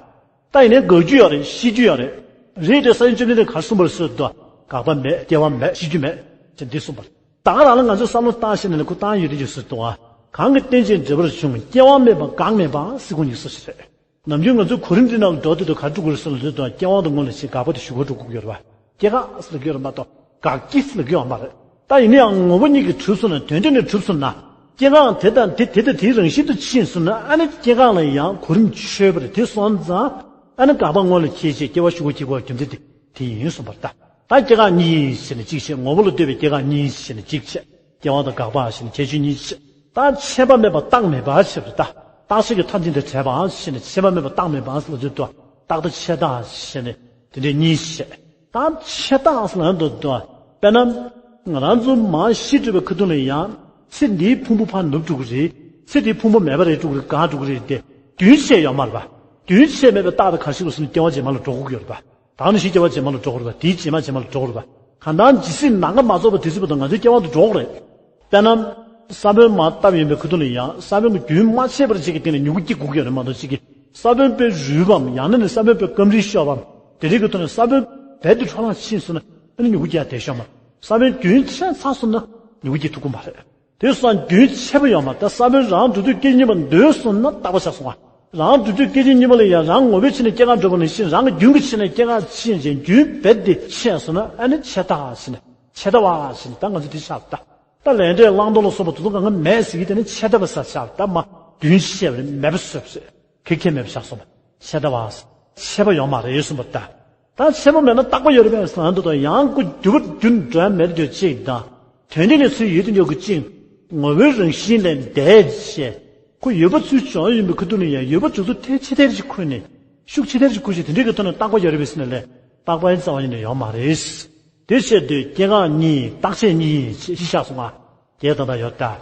ད་ཡིན་ནའི་འགག་རྒྱུ་ཡོད་རེད། ཤི་རྒྱུ་ཡོད་རེད། རེད་དེ་ས་བོན་བཅོམ་ལྡན་འདས་ག་རེ་གསུངས་པ་རེད་ཟེར་དུས། འགག་པ་མེད། སྐྱེ་བ་མེད། ཤི་རྒྱུ་མེད། ཅེས་འདི་གསུངས་པ་རེད། ད་ག་རང་ལ་ང་ཚོས་བསམ་བློ་བཏང་ཤེས་ན་ནི་ཁོ་བཏང་ཡོད་དེ་ཅིག་ཟེར་དུས། གང་གི་རྟེན་ཅིང་འབྲེལ་པར་འབྱུང་། སྐྱེ་བ་མེད་པ་འགག་མེད་པའང་ཟེར་ཁོ་གཉིས་སུ་ཞིག་རེད། ནམ་རྒྱུན་ང་ཚོས་གོ་རིམ་འདི་ནང་ལ་འགྲོ་དུས་དུ་ག་རེ་འགྲོ་དགོས་རེད་ཟེར་ལབ་དུས་དང་། སྐྱེ་དབང་དུ་སྔོན་ལ་ཕྱིན། འགག་པ་དེ་གཞུག་གུ་འགྲོ་དགོས་ཀྱི་ཡོད་རེད་པ། སྐྱེ་འགག་ཟེར་ལབ་ཀྱི་ཡོད་རེད་མ་གཏོགས། འགག་སྐྱེ་ཟེར་ལབ་ཀྱི་ཡོད་མ་རེད། ད་ཡིན་ན་ཡང་ངོ་བོ་ཉིད་ཀྱིས་གྲུབ་སོང་ན། དོན་སྟོང་ནས་གྲུབ་སོང་ན། སྐྱེ་འགག་དེ་དང་དེ། དེ་དང་དེའི་རང་བཞིན་དུ་ཕྱིན་སོང་ན། ཨ་ནི་སྐྱེ་འགག་ལ་ཡང་གོ་རིམ་ཆོད་པ་རེད། དེ་སོང་ཙང་ཨ་ནི་འགག་པ་སྔོན་ལ་ཁྱད་བྱས། སྐྱེ་བ་ཤུགས་ཀྱིས་སྐྱེ་བའི་རྒྱུ་མཚན་དེ་དེ་ཡིན་གསུངས་པ་རེད་ད། ད་སྐྱེ་འགག་གཉིས་ཞེས་ནས་གཅིག་བྱས། ངོ་བོ་ལ་ལྟོས་པའི་སྐྱེ་འགག་གཉིས་ཞེས་ནས་གཅིག་བྱས། སྐྱེ་བ་དང་འགག་པ་ཞེས་ནས་ཁྱད་ཆོས་གཉིས་བྱས། ད་ཆད་པ་མེད་པ་རྟག་མེད་པ་ཞེས་པ་རེད་ད། རྟག་ཆད་ཀྱི་མཐར་འཛིན་དེ་བྲལ་བ་ཞེས་ནས། ཆད་པ་མེད་པ་རྟག་མེད་པ་ལ་ལྟོས་དང་། རྟག་སྟེ་ཆད་རྟགས་ཞེས་ནས་དེ་འདྲའི་གཉིས་བཤད། ད་ཆད་རྟགས་ལ་ལྟོས་དང་། དཔེར་ན། ང་རང་ཚོ་མར་ཤི་འགྲོ་བའི་ཁ་ཐུག་ལ་ཡང་། ཚེ་འདིའི་ཕུང་པོ་ཕར་ནུབ་འགྲོ་གི་རེད། ཚེ་འདིའི་ཕུང་པོ་མེད་པ་རེད་འགྲོ་གི་རེད། འགག་འགྲོ་གི་རེད་དེ། རྒྱུན་ཆད་ཡོད་མ་རེད་པ། རྒྱུན་ཆད་མེད་པའི་རྟགས་དེ་ག་རེ་ཞིག་རེད་ཟེར་ན། སྐྱེ་བ་རྗེས་མ་ལ་འགྲོ་དགོས་ཀྱི་ཡོད་རེད་པ། ད་ནི་ཤི་སྐྱེ་བ་རྗེས་མ་ལ་འགྲོ་དགོས་རེད་པ། དེའི་རྗེས་མ་རྗེས་མ་ལ་འགྲོ་དགོས་རེད་པ། གང་ལྟར་ཇི་སྲིད་ནམ་མཁའ་མ་རྫོགས་པ་དེ་སྲིད་བར་དུ་ང་ཚོའི་སྐྱེ་བ་དེ་འགྲོ་དགོས་རེད། དཔེར་ན། ས་བོན་མར་བཏབ་ཡོང་བའི་ཁ་ཐུག་ལ་ཡང་། ས་བོན་གྱི་རྒྱུན་མ་ཆད་པར་ཅིག་གི་སྟེང་ནས་མྱུ་གུ་སྐྱེ་དགོས་ཀྱི་ཡོད་རེད་མ་གཏོགས། ཅིག་གི་ས་བོན་དཔེ་རུལ་བའམ། ཡང་ན་ནི་ས་བོན་དཔེ་སྐམ་རིལ་ཤོར་བའམ། དེ་འདྲའི་གི་ཐོག་ནས་ས་བོན་རྦད་དེ་འཕྲོ་བརླག་ཕྱིན་སོང་ན། ཨ་ནི་མྱུ་གུ་སྐྱེ་ཡ་དལ་ཤོར་མ། ས་བོན་རྒྱུན་ཆད་ཚར་སོང་ན་མྱུ་གུ་སྐྱེ་ཐུབ་ཀྱི་མ་རེད། དེ་སོང་རྒྱུན་ཆད་པ་ཡོད་མ་རེད། ད་ས་བོན་རང་གྲུབ་དུས་སྐད་ཅིག་གཉིས་པ་འདོད་སོང་ན་རྟག་པ་ཆགས་སོང་བ། རང་གྲུབ་དུས་སྐད་ཅིག་གཉིས་པ་ལ་ཡང་རང་ངོ་བོའི་ཆ་ནས་སྐྱེ་འགག་འགྲོ་བ་ནང་བཞིན། རང་གི་རྒྱུན་གྱི་ཆ་ནས་སྐྱེ་འགག་ཕྱིན་ཅིང་རྒྱུན་རྦད་དེ་ཆད་སོང་ན། ཨ་ནི་ཆད་རྟགས་ཟེར་ནས། ཆད་ལྟ་བ་ཟེར་ནས། ད་ང་ཚོ་དེ་ཆགས་ད། ད་ལས་འབྲས་བླང་དོར་ལ་སོགས་པ་དེ་ཚོ་གང་ག་མེད་ཟེར་གྱི། དེ་ནི་ཆད་ལྟ་བ་ཟེར་ཆགས་ད། མ་རྒྱུན་ཆད་པ་རེད། མེད་པ་བཟོས་པ་ཟེར། ཁེ་ཁེ་མེད་པ་ཆགས་སོང་བ། ཆད་ལྟ་བ་ཟེར། ཆད་པ་ཡོད་མ་རེད་གསུངས་པ་ད། ད་ཆད་པ་མེད་ན་རྟག་པ་ཡོད་རེད་པས་ཟེར་ན། འདི་དང་ཡང་སྒོ་འགྱུ་བ་རྒྱུ་འགྲོ་ཡ་མེད་དུ་གཅིག་དང་། དོན་འདི་ནི་ཚུལ་ཡོད་དུ་འཇོག་གི་གཅིག་ངོ་བོའི་རང་བཞིན་ལས་འདས་བྱས། ཁོ་ཡོད་པ་ཚུལ་བྱུང་ཡིན་པའི་ཁ་ཐུག་ནས་ཡང་། ཡོད་པ་འཇོག་ཚུལ་ཐལ་ཆེ་ཐལ་ཞིག་ཁུར་ནས། ཤུགས་ཆེ་ཐལ་ཞིག་ཁུར་ཞིག་དེ་འདྲའི་གི་ཐོག་ནས་རྟག་པ་ཡོད་རེད་པས་ཟེར་ན་ལས། རྟག་པའི་རྩ་བ་ཉིད་ནས་ཡོད་མ་རེད། དེ་བཤད་དུས་སྐྱེ་འགག་གཉིས། རྟག་ཆད་གཉིས་ཞེས་བཤད་སོང་ང་། དེ་ད་ལྟ་ཡོད་ད།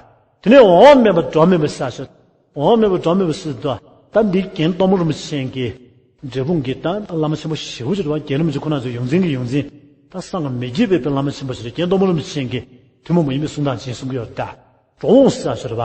དེ་ནས་འོང་བ་མེད་པ་འགྲོ་བ་མེད་པ་ཟེར་ཞོར། འོང་བ་མེད་པ་འགྲོ་བ་མེད་པ་ཟེར་དུས། ད་འདི་རྒན་གཏོང་མ་རིན་པོ་ཆེ་གི་འབྲས་སྤུངས་ཀྱི་ད་བླ་མ་ཆེན་པོ་ཞེ་པོ་ཅིག་རེད་པ། རྒན་རིན་པོ་ཆེ་ཁོ་རང་ཚོའི་ཡོངས་འཛིན་གྱི་ཡོངས་འཛིན། ད་སངས་མི་རྒྱས་པའི་བླ་མ་ཆེན་པོ་ཞིག་རེད། རྒན་གཏོང་མ་རིན་པོ་ཆེ་གི་ཐུན་མོང་མ་ཡིན་པའི་གསུང་སྟངས་ཅིག་གསུང་གི་ཡོད་ད། འགྲོ་འོང་ཟེར་ཞོར་བ།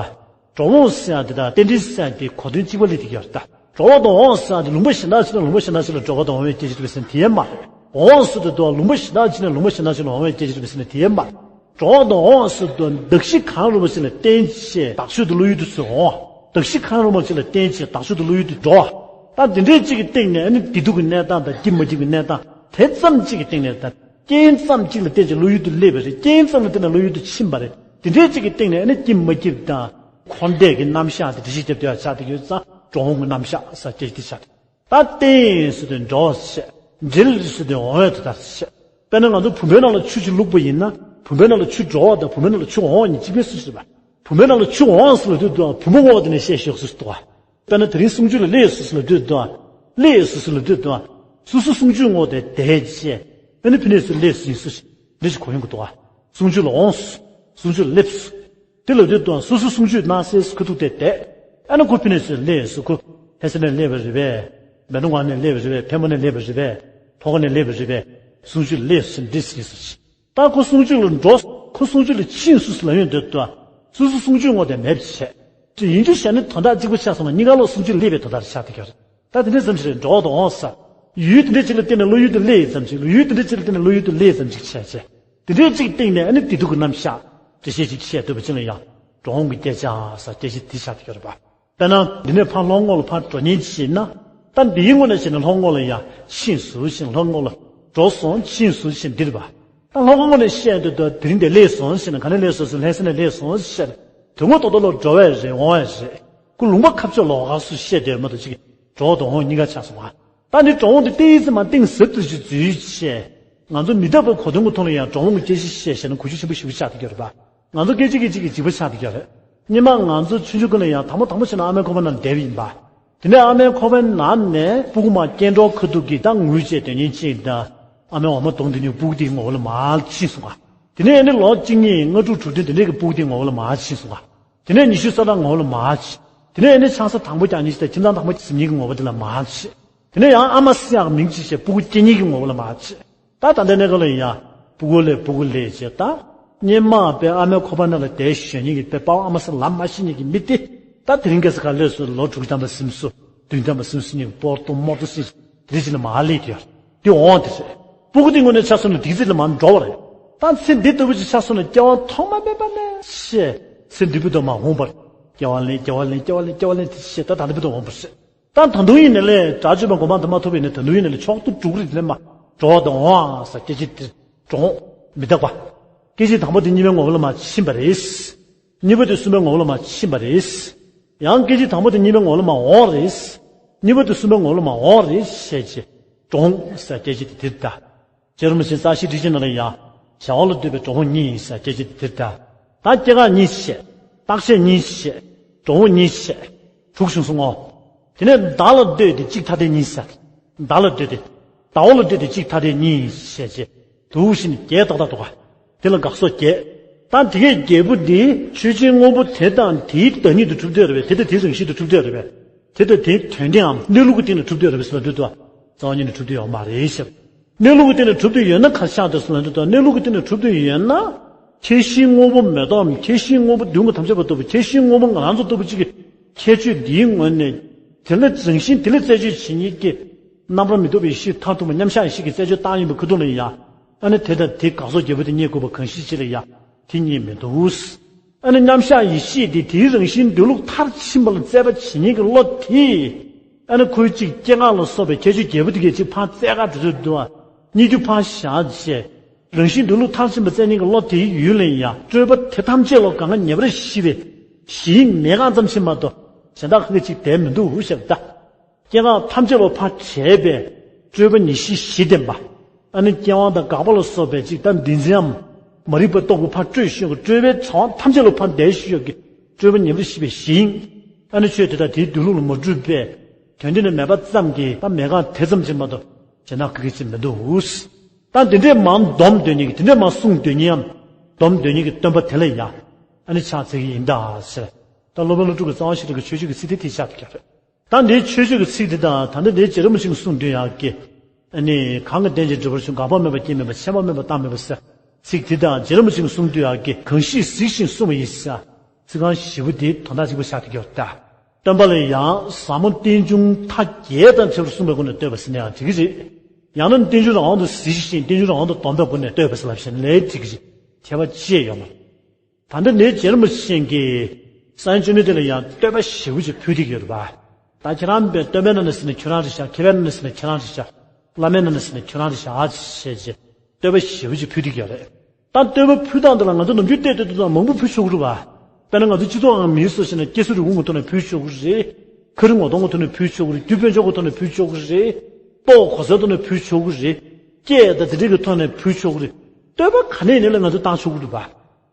འགྲོ་འོང་ཟེར་ཡ་དེ་དང་རྟེན་འབྲེལ་ཟེར་ཡ་དེ་གོ་དོན་གཅིག་པ་སླེབས་ཀྱི་ཡོད་ད། འགྲོ་བ་དང་འོང་ཟེར་ཡ་དེ་ལུང་པ་གཞན་དག་ཅིག་ནས་ལུང་པ་གཞན་དག་ཅིག་ལ་འགྲོ་བ་དང་འོང་བའི་སྐད་ཆ་རེད་པས་ཟེར་ན་དེ་ཡང་མ་རེད། འོང་ཟེར་དུས་དུ་ལུང་པ་གཞན་དག་ཅིག་ནས་ལུང་པ་གཞན་དག་ཅིག་ལ་འོང་བའི་སྐད་ཆ་རེད་པས་ཟེར་ན་དེ་ཡང་མ་རེད། འགྲོ་བ་དང་འོང་ཟེར་དུས་གདགས་གཞི་གང་རུང་བ་ཅིག་ལ་བརྟེན་བྱས་གདགས་ཆོས་དེ་བློ་ཡུལ་དུ་ཚུར་འོང་བ། གདགས་གཞི་གང་རུང་བ་ཅིག་ལ་བརྟེན་བྱས་གདགས་ཆོས་དེ་བློ་ཡུལ་དུ་འགྲོ་བ། ད་དེ་འདྲའི་གཅིག་གི་སྟེང་ནས་ཨ་ནི་བདེ་སྡུག་གི་གནས་སྟངས་དང་སྐྱིད་མ་སྐྱིད་ཀྱི་གནས་སྟངས་དེ་ཙམ་གཅིག་གི་སྟེང་ནས། ད་རྐྱེན་ཙམ་གཅིག་ལ་བརྟེན་བྱས་བློ་ཡུལ་དུ་སླེབས་པ་རེད། རྐྱེན་ཙམ་ལ་བརྟེན་ནས་བློ་ཡུལ་དུ་ཕྱིན་པ་རེད། དེ་འདྲའི་གཅིག་གི་སྟེང་ནས་ཨ་ནི་སྐྱིད་མ་སྐྱིད་དང་། འཁོར་འདས་ཀྱི་རྣམ་གཞག་དེ་འགྲེལ་བཤད་རྒྱབ་བསྡད་ཡ་ཆགས་བསྡད་ཡོད་ཙང་། འགྲོ་འོང་གི་རྣམ་གཞག་ཟེར་སྐད་ཆ་དེ་ཆགས། ད་རྟེན་ཟེར་དུས་འགྲོ་བ་བཤད། འབྲེལ་ཟེར་དུས་འོང་བའི་དོན་དག་བཤད། དཔེར་ན་ང་ཚོ་བུམ་པའི་ནང་ལ་ཆུ་ཅིག་བླུགས་པ་ཡིན་ན། བུམ་པའི་ནང་ལ་ཆུ་འགྲོ་བ་དང་བུམ་པའི་ནང་ལ་ཆུ་འོང་བ་གཉིས་གཅིག་པའི་སུ་ཞིག་རེད་པ། བུམ་པའི་ནང་ལ་ཆུ་འོང་ཟེར་ལབ་དུས་དང་། བུམ་པ་འོང་བ་དེ་ནས་བཤད་ཤོག་ཟེར་འདུག་ག། དཔེར་ན་དེ་རིང་གསུང་ཆོས་ལ་སླེབས་སོང་ཟེར་ལབ་དུས་དང་། སླེབས་སོང་ཟེར་ལབ་དུས་དང་། སོ་སོ་གསུང་ཆོས་ངོ་དེ་དེ་བྱས། ཨ་ནི་ཕི་ནས་སུ་སླེབས་སོང་ཡིན་སུ་ཞིག་འདི་ཞིག་གོ་ཡོང་གི་འདུག་ག། གསུང་ཆོས་ལ་འོངས་སོང་། གསུང་ཆོས་ལ་སླེབས་སོང་། དེ་ལབ་དུས་དང་། སོ་སོ་གསུང་ཆོས་གནང་སའི་ཁ་ཐུག་དེ་བསྡད། ཨ་ནི་ཁོ་ཕི་ནས་སུ་སླེབས་སོང་། ཁོ་ལྷ་ས་ནས་སླེབས་པ་རེད་པས། མེ་ཏོག་ལྔ་ནས་སླེབས་པ་རེད་པས། ཕད་མོ་ནས་སླེབས་པ་རེད་པས། ལྷོ་ཁ་ནས་སླེབས་པ་རེད་པས། གསུང་ཆོས་ལ་སླེབས་སོང་འདི་ཟེར་སོང་། ད་ཁོ་གསུང་ཆོས་ལ་འགྲོ། ཁོ་གསུང་ཆོས་ལ་ཕྱིན་སོང་ཟེར་ལབ་ཡོང་དུས་དང་། སོ་སོ་གསུང་ཆོས་ངོ་དེ་མེད་པ་བྱས། དེ་ཡིན་རྒྱུ་བྱས་ན་དོན་དག་གཅིག་པ་ཆགས་སོང་ན། གཉིས་ཀ་ལོག་གསུང་ཆོས་སླེབས་པའི་དོན་དག་ཆགས་བསྡད་ཀྱི་རེད། ད་དེ་འདྲ་ཙམ་ཞིག་རེད། འགྲོ་བ་དང་འོང་ས། ཡུལ་དེ་འདྲ་ཅིག་ལ་བརྟེན་ནས་བློ་ཡུལ་དུ་སླེབས་ཙམ་ཞིག་ཡུལ་དེ་འདྲ་ཅིག་ལ་བརྟེན་ནས་བློ་ཡུལ་དུ་སླེབས་ཙམ་ཞིག་བྱས་བྱས། དེ་འདྲའི་གཅིག་སྟེང་ནས་ཨ་ནི་བདེ་སྡུག་གི་རྣམ་གཞག་འགྲེལ་བཤད་ཅིག་བཤད་སྡོད་པ་ཅིག་ལ་ཡང་། འགྲོ་འོང་གི་སྐད་ཆ་ཟེར་སྐད་ཆ་དེ་ཆགས་བསྡད་ཀྱི་རེད་པ། དཔེར་ན་འདི་ནས་ཕར་ལྷོ་ངོས་ལ་ཕར་འགྲོ་མཁན་ཅིག་ཡིན་ན། ད་འདིའི་ངོས་ནས་བྱས་ན་ལྷོ་ངོས་ལ་ཡང་ཕྱིན་སོང་ཞེས། ལྷོ་ངོས་ལ་འགྲོ་སོང་། ཕྱིན་སོང་ཞེས་འདི་རེད་པ། ད་ལྷོ་ངོས་ནས་བཤད་འདོད་དུ་དེ་རིང་འདིར་སླེབས་སོང་ཞེས་ན། ག་ནས་སླེབས་སོང་ཟེར། ལྷ་ས་ནས་སླེབས་སོང་ཞེས། དོན་དངོས་ཐོག་ཏུ་ལོག་འགྲོ་བ་རེད། འོང་བ་རེད། ཁོ་ལུང་པ་ཁ་ཕྱོགས་ལོགས་ཀ་སུ་བཤད་དེ་མ་གཏོགས་ཅིག་འགྲོ་བ་དང་འོང་གཉིས་ཀ་ཆགས་སོང་བ། ད་འདི་འགྲོ་འོང་དེ་ཏོག་ཙམ་མར་གཏིང་ཟབ་ཏུ་ཞིག་འཛུལ་བྱས། ང་ཚོ་མི་རྟག་པའི་གོ་དོན་གྱི་ཐོག་ལ་ཡང་འགྲོ་འོང་གི་སྐད་ཆ་བཤད་བཤད་ན་གོ་རྒྱུ་ཆེན་པོ་ཞེ་པོ་ཆགས་བསྡད་ཀྱི་ཡོད་རེད་པ། ང་ཚོ་སྐད་ཅིག་གིས་གཅིག་གི་འཇིགས་པ་ཆགས་བསྡད་ཀྱི་ཡོད་རེད། སྔོན་མ་ང་ཚོ་ཆུང་ཆུང་སྒང་ལ་ཡང་དང་པོ་དང་པོ་བྱས་ན་ཨ་མའི་ཁོག་པའི་ནང་ལ་བསྡད་པ་ཡིན་པ། དེ་ནས་ཨ་མའི་ཁོག་པའི་ནང་ནས་སྤུ་གུ་མར་སྐྱེ་འགྲོ་ཁ་ཐུག་གི་ད་ངུ་བྱས་སྡོད་མཁན་གཅིག་དང་། ཨ་མའི་འོ་མ་གདོང་བསྡུས་ནས་སྤུ་གུ་དེའི་ངོ་བོ་ལ་མར་ཕྱིན་སོང་ང་། དེ་ནས་ཨ་ནི་ལོ་གཅིག་གཉིས་ལྔ་དྲུག་དྲུག་བདུན་དེ་འདྲའི་གི་སྤུ་གུ་དེའི་ངོ་བོ་ལ་མར་ཕྱིན་སོང་ང་། དེ་ནས་ཉི་ཤུ་རྩ་གྲངས་ངོ་བོ་ལ་མར་ཕྱིན། དེ་ནས་ཨ་ནི་ཆང་ས་དང་པོ་རྒྱག་མཁན་ཞིག་དང་ཁྱིམ་ཚང་དང་པོ་གཟིམ་མཁན་གྱི་ངོ་བོ་དེ་ལ་མར་ཕྱིན། དེ་ནས་ཡང་ཨ་མ་ཟེར་ཡག་མིང་ཅིག་བྱས། སྤུ་གུ་སྐྱེ་མཁན་གྱི་ངོ་བོ་ལ་མར་ཕྱིན། ད་ད་ལྟའི་གནས་སྐབས་ལ་ཡང་སྤུ་གུ་ལས་སྤུ་གུ་ལས་བྱས། ད་སྔོན་མ་དཔེ་ཨ་མའི་ཁོག་པ་ནང་ལ་བསྡད་བཞུགས་མཁན་གྱི་དཔེ་པ་ཕ་ཨ་མ་ཟེར་ལབ་མ་ཤེས་མཁན་གྱི་མི་དེ། ད་དེ་རིང་ཁ་སང་ཁ་ལས་སུ་ལོ་དྲུག་ཐམ་པ་ཟིན་སོང་། བདུན་ཐམ་པ་ཟིན་སོང་ནས་སྤོར་ཏོ་མོར་ཏོ་ཟེར་དེ་འདྲ་ཅིག་ལ་མར་སླེབས་ཀྱི་ཡོད་རེད། དེ་འོང་དེ་རེད། སྤུ་གུ་དེ་དངོས་གནས་ཆགས་སོང་ན་དེ་ཚེ་ལ་མར་འགྲོ་བ་རེད། ད་ཚེ་འདི་ལྟ་བུ་ཞིག་ཆགས་སོང་ན་སྐྱེ་བ་ཐོག་མ་མེད་པ་ནས་བཤད། ཚེ་འདི་བར་དུ་མར་འོང་བར། སྐྱེ་བ་ལེན། སྐྱེ་བ་ལེན། སྐྱེ་བ་ལེན། སྐྱེ་བ་ལེན་དེ་བཤད། ད་ད་ལྟ་བར་དུ་འོང་བར་བཤད། ད་ད་དུང་ཡིན་ནའི་ལས་དགྲ་བཅོམ་པའི་གོ་འཕང་དེ་མ་ཐོབ་པ་ཡིན་ནའི་ད་དུང་ཡིན་ནའི་ལས་མཆོག་ཏུ་གྲུབ་རིགས་དེ་ནས་མར་འགྲོ་བ་དང་འོང་བ་ཟེར་སྐད་ཆ་དེ་འགྲོ་འོང་མི་རྟག་པ། སྐད་ཅིག་དང་པོ་དེ་གཉིས་པའི་ངོ་བོ་ལ་མ་ཕྱིན་པ་རེད། གཉིས་པ་དེ་གསུམ་པའི་ངོ་བོ་ལ་མ་ཕྱིན་པ་རེད། ཡང་སྐད་ཅིག་དང་པོ་དེ་གཉིས་པའི་ངོ་བོ་ལ་མ་འོང་རེད། གཉིས་པ་དེ་གསུམ་པའི་ངོ་བོ་ལ་མ་འོང་རེད་ཞེས་བྱས། འགྲོ་འོང་ཟེར་སྐད་ཅིག་དེ་དེར་གདའ། རྗེ་རིན་པོ་ཆེ་རྩ་ཤེའི་ཊཱིཀ་ཆར་ནང་ལ་ཡང་བྱ་བ་ལ་ལྟོས་པའི་འགྲོ་འོང་གཉིས་ཟེར་སྐད་ཅིག་དེ་དེར་གདའ། ད་སྐྱེ་འགག་གཉིས་བཤད། རྟག་ཆད་གཉིས་བཤད། འགྲོ་འོང་གཉིས་བཤད། དྲུག་བྱུང་སོང་ངོ་། དེ་ནས་བདག་ལ་ལྟོས་ཏེ་གཅིག་ཐ་དད་གཉིས་ཟེར། བདག་ལ་ལྟོས་ཏེ། བདག་པོ་ལ་ལྟོས་ཏེ་གཅིག་ཐ་དད་གཉིས་ཞེས་བྱས། དུ་ཞིག་ནི་བརྒྱད་ཏག་ཏག་འདུག་ག། དེ་ལ་དགག་སོགས་བརྒྱད། ད་དེ་གའི་བརྒྱད་པོ་འདི་ཆོས་ཅན་དངོས་པོ་དེ་དང་དེའི་བདག་ཉིད་དུ་གྲུབ་སྡོད་རེད་པས། དེ་དང་དེའི་རང་བཞིན་དུ་གྲུབ་སྡོད་རེད་པས། དེ་དང་དེའི་དོན་དེའམ་གནས་ལུགས་ཀྱི་སྟེང་ལ་གྲུབ་སྡོད་རེད་པས་ཟེར་ལ་འདོད་དོ། རྩ་བ་ཉིད་ནས་གྲུབ་སྡོད་ཡོད་མ་རེད་ཞེས། གནས་ལུགས་ཀྱི་སྟེང་ལ་གྲུབ་སྡོད་ཡོད་ན་ག་ཆགས་འདུག་ཟེར་ལ་འདོད་དོ། གནས་ལུགས་ཀྱི་སྟེང་ལ་གྲུབ་སྡོད་ཡོད་ན། ཁྱད་གཞིའི་དངོས་པོ་མེ་ཏོག་གམ་ཁྱད་གཞིའི་དངོས་པོ་བདུད་མོ་ཐམས་ཅད་པ་ལྟ་བུ། ཁྱད་གཞིའི་དངོས་པོ་ང་རང་ཚོ་ལྟ་བུ་གཅིག་གི་ཁྱད་ཆོས་འདིའི་ངོས་ནས། དེ་ལ་རང་བཞིན་དེ་ལ་རྩད་གཅོད་བྱེད་མཁན་གྱི་རྣམ་པར་མི་རྟོག་པའི་ཡེ་ཤེས་མཐར་ཐུག་པ་མཉམ་གཞག་ཡེ་ཤེས་ཀྱི་རྩད་གཅོད་བཏང་ཡིན་པའི་ཁུ་ཐུག་ལ་ཡང་། ཨ་ནི་དེ་དང་དེའི་དགག་སོགས་བརྒྱད་པོ་དེ་རྙེད་དགོས་པ་གང་ཞིག་ཅིག་ལ་ཡང་དེ་རྙེད་མི་འདུག། ཨ་ནི་མཉམ་གཞག་ཡེ་ཤེས་དེ་དེའི་རང་བཞིན་འདུས་ལུགས་མཐར་ཕྱིན་པ་ལ་རྩད་པ་བྱེད་མཁན་གྱི་བློ་དེས། ཨ་ནི་ཁོའི་གཅིག་སྐྱེ་འགག་ལ་སོགས་པའི་ཁྱད་ཆོས་བརྒྱད་པོ་དེ་གའི་གཅིག་ཕར་རྩད་ག་འགྲོ་ཚོད་འདུག་ཨ། རྙེད་རྒྱུ་ཕར་བཞག་བྱས། རང་བཞིན་འདུས་ལུགས་མཐར་ཕྱིན་པ་རྩད་མཁན་གྱི་བློ་དེའི་ཡུལ་ལ་ཡང་སྤྲོས་པ་དེ་ཐམས་ཅད་ལ་གང་ག་ཉེ་བར་ཞི་བའི་གཞི་དབྱིངས་མེད་གང་ཙམ་ཕྱིན་མ་གཏོགས་གཞན་དག་གང་ག་ཅིག་བསྡད་མི་འདུག་ཞེས་ད། སྐྱེ་འགག་ཐམས་ཅད་ལ་ཕར་བྲལ་བའི་སྤྲོས་པ་ཉེར་ཞི་ཞི་ལྡན་པ། ཨ་ནི་སྐྱེ་དབང་དང་འགག་པ་ལ་སོགས་པའི་ཅིག་ད་འདི་འཛིན་འམ། མ་རིག་པ་རྟོག་པ་ཕར་སྤྲོས་ཤོག་གི་སྤྲོས་པའི་གྲོགས་ཐམས་ཅད་ལ་ཕར་འདས་ཤོག་གི་སྤྲོས་པ་ཉེ་བར་ཞི་བའི་གཞི་དབྱིངས། ཨ་ནི་ཆོས་དེ་དག་དེའི་འདུས་ལུགས་ལ་མ་གྲུབ་པས། དོན་དེ་ནི་མེད་པ་ཙམ་གྱིས་ད་མེད་གང་དེ་ཙམ་ཅིག་མ་གཏོགས་གཞན་དག་ག་གེ་ཅིག་མི་འདུག། ད་འདི་འདྲས་མར་སྡོམ་འདོད་མཁན་གྱི་དེ་འདྲས་མར་གསུང་འདོད་མཁན་འམ། སྡོམ་འདོད་མཁན་གྱི་སྟོན་པ་དེ་ལ་ཡང་ཨ་ནི་ཕྱག་འཚལ་གྱི་ཡིན་ད་ཟེར། ད་སློབ་དཔོན་ཀླུ་སྒྲུབ་ཀྱི་རྩ་བ་ཤེས་རབ་ཀྱི་མཆོད་བརྗོད་ཀྱི་ཚིག་དེ་དེ་ཆགས་ཀྱི་རེད། ད་འདིའི་མཆོད་བརྗོད་ཀྱི་ཚིག་དེ་དང་ད་ལྟ་འདིའི་རྗེ་རིན་པོ་ཆེས་གསུངས་དུས་ཡག་གི། ཨ་ནི་གང་གིས་རྟེན་ཅིང་འབྲེལ་བར་འབྱུང་། འགག་པ་མེད་པ་སྐྱེ་མེད་པ། ཆད་པ་མེད་པ་རྟག་མེད་པ་ཟེར། ཚིག་དེ་དང་རྗེ་རིན་པོ་ཆེས་གསུངས་དུས་ཡག་གི་གང་ཞིག་གཟིགས་ཤིང་གསུངས་པ་ཡིན་ཟེར། ཚིག་རྐང་བཞི་པོ་དེ་དོན་དག་གཅིག་པ་ཆགས་ཀྱི་ཡོད་ད། སྟོན་པ་ལ་ཡང་ཟབ་མོ་རྟེན་འབྱུང་མཐའ་རྒྱས་དང་བཅས་པར་གསུངས་པའི་སྒོ་ནས་བསྟོད་པ་ཟེར་ན་ཡང་འགྲིག་གི་རེད། ཡང་ན་རྟེན་འབྱུང་རང་དབང་དུ་གཟིགས་ཤིང་རྟེན་འབྱུང་རང་དབང་དུ་སྡོམ་པའི་སྒོ་ནས་བསྟོད་པ་ཟེར་ལབ་བཞིན་ལས་འགྲིག་གི་རེད། ཁྱད་པར་ཅི་ཡང་ཡོད་མ་རེད། ད་ལྟ་ནས་རྗེ་རིན་པོ་ཆེ་གིས་སངས་རྒྱས་བཅོམ་ལྡན་འདས་ལ་ཡང་བསྟོད་པ་ཞེ་པོ་ཅིག་ཕུལ་བསྡད་ཀྱི་ཡོད་རེད་པ། ད་ཁྱེད་རང་པས་སྟོན་པའི་ནང་ནས་ཟེར་ན་ཁྱོད་རང་རེད་ཤག། མཁས་པའི་ནང་ནས་ཟེར་ན་ཁྱེད་རང་རེད་ཤག། བླ་མའི་ནང་ནས་ཟེར་ན་ཁྱོད་རང་རེད་ཤག་ཨ་ཅེ་ཞེས་བྱས་བསྟོད་པ་ཞེ་པོ་ཅིག་ཕུལ་བསྡད་ཀྱི་ཡོད་རེད། ད་བསྟོད་པ་ཕུལ་སྟངས་འདི་ལ་ང་ཚོ་ནམ་རྒྱུན་བལྟས་བལྟས་བལྟས་ཙང་མང་པོ་ཕུལ་ཆོག་གི་རེད་པ། དཔེར་ན་ང་ཚོ་སྤྱི་ཚོགས་ནང་མིའི་སོ་ཞིག་ན་སྐྱེ་སྲིད་རིན་གོང་གི་ཐོག་ནས་ཕུལ་ཆོག་གི་རེད། ཁ་རི་ངོ་གདོང་གི་ཐོག་ནས་ཕུལ་ཆོག་གི་རེད། རྒྱུ་དཔལ་འབྱོར་གྱི་ཐོག་ནས་ཕུལ་ཆོག་གི་རེད། ལྟོ་གོས་གོས་ཟས་ཐོག་ནས་ཕུལ་ཆོག་གི་རེད། སྐད་དང་དེ་འདྲ་གི་ཐོག་ནས་ཕུལ་ཆོག་གི་རེད། བསྟོད་པ་ག་ནས་ཡིན་ནའི་ལ་ང་ཚོ་བཏང་ཆོག་གི་རེད་པ།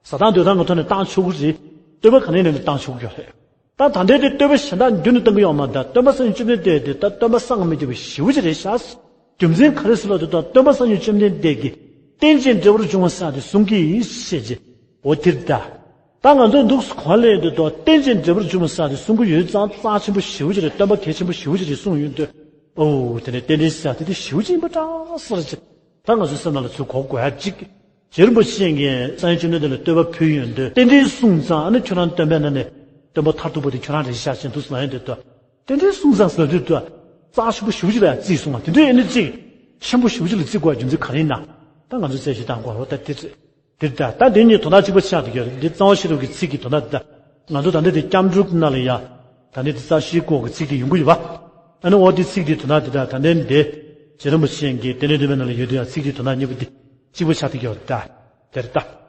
བཟའ་སྟངས་སྡོད་སྟངས་ཀྱི་ཐོག་ནས་བཏང་ཆོག་གི་རེད། བསྟོད་པ་ག་ནས་ཡིན་ནའི་ལ་བཏང་ཆོག་གི་ཡོད་རེད། ད་ད་ལྟའི་དེ་བསྟོད་པ་གཞན་དག་མདུན་དུ་བཏང་གི་ཡོད་མ་རེད། ད་སྟོན་པ་སངས་རྒྱས་བཅོམ་ལྡན་འདས་དེ་ད་སྟོན་པ་སངས་མི་རྒྱ་བའི་ཞེ་པོ་ཅིག་རེད་ཤག། རྒྱུ་མཚན་ག་རེ་ཟེར་ལབ་དུས་ད་སྟོན་པ་སངས་རྒྱས་བཅོམ་ལྡན་འདས་ཀྱིས་རྟེན་ཅིང་འབྲེལ་བར་འབྱུང་བ་ཟེར་དེ་གསུང་གི་ཡིན་ཞེས་བྱས། འོ་དེ་རེད་ད། ད་ང་ཚོས་འདུག་སེ་གོ་ལེ་འདུག་དོ། རྟེན་ཅིང་འབྲེལ་བར་འབྱུང་བ་ཟེར་དེ་གསུང་གི་ཡོད་ཙང་རྩ་ཆེན་པོ་ཞེ་པོ་ཅིག་རེད། སྟོན་པ་གལ་ཆེན་པོ་ཞེ་པོ་ཅིག་རེད་གསུངས་ཡོད་དུས། ཨོ་དེ་ནས་རྟེན་འབྲེལ་ཟེར་དེ་དེ་ཞེ་པོ་ཅིག་ཡིན་པ་འདྲ་ཟེར་ཅིག། ད་ང་ཚོའི་སེམས་ནང་ལ་ཚུར་གོ་དགོས་ཡ་གཅིག། རྗེ་རིན་པོ་ཆེ་གིས་སངས་རྒྱས་བཅོམ་ལྡན་འདས་ལ་བསྟོད་པ་ཕུལ་ཡོང་དུས་རྟེན་འབྲེལ་གསུངས་ཙང་ཨ་ནི་ཁྱོད་རང་སྟོན་པའི་ནང་ནས་སྟོན་པ་མཐར་ཐུག་པ་དེ་ཁྱོད་རང་རེད་ཤག་ཅེས་འདུག་སེ་ལབ་ཡོང་དུས་དོ། རྟེན་འབྲེལ་གསུངས་ཙང་ཟེར་དུས་དོ། རྩ་ཆེན་པོ་ཞེ་པོ་ཅིག་ལ་ཡང་བརྩིས་སོང་བ་དེ་འདྲ་ཡིན་ན་གཅིག་ཆེན་པོ་ཞེ་པོ་ཅིག་ལ་བརྩི་དགོས་པའི་རྒྱུ་མཚན་ག་རེ་ཡིན་ན། ད་ང་ཚོས་རྩད་གཅོད་བཏང་དགོས་རེད་ད་དེ་རེད། དེ་རེད་ད། ད་འདི་གཉིས་དོན་དག་གཅིག་པ་ཆགས་བསྡད་ཀྱི་ཡོད་རེད། འདི་རྩ་བ་ཤེས་རབ་ཀྱི་ཚིག་གི་དོན་དག་འདི་ད། ང་ཚོ་ད་ལྟ་འདི་སྐྱབས་འགྲོ་ནང་ལ་ཡ། ད་ལྟ་འདི་རྩ་ཤེའི་སྐོར་གྱི་ཚིག་འདི་ཡོང་གི་ཡོད་པ། ཨ་ནི་འོ་འདི་ཚིག་འདི་དོན་དག་འདི་ད་ད་ལྟ་འདི། རྗེ་རིན་པོ་ཆེ་གིས་རྟེན་འབྲེལ་བསྟོད་པའི་ནང་ལ་ཡོད་དུས་ཡང་ཚིག་འདི་དོན་དག་གཉིས་པོ་འདི་གཅིག་པ་ཆགས་བསྡད་ཀྱི་ཡོད་རེད་ད། དེ་རེད་ད།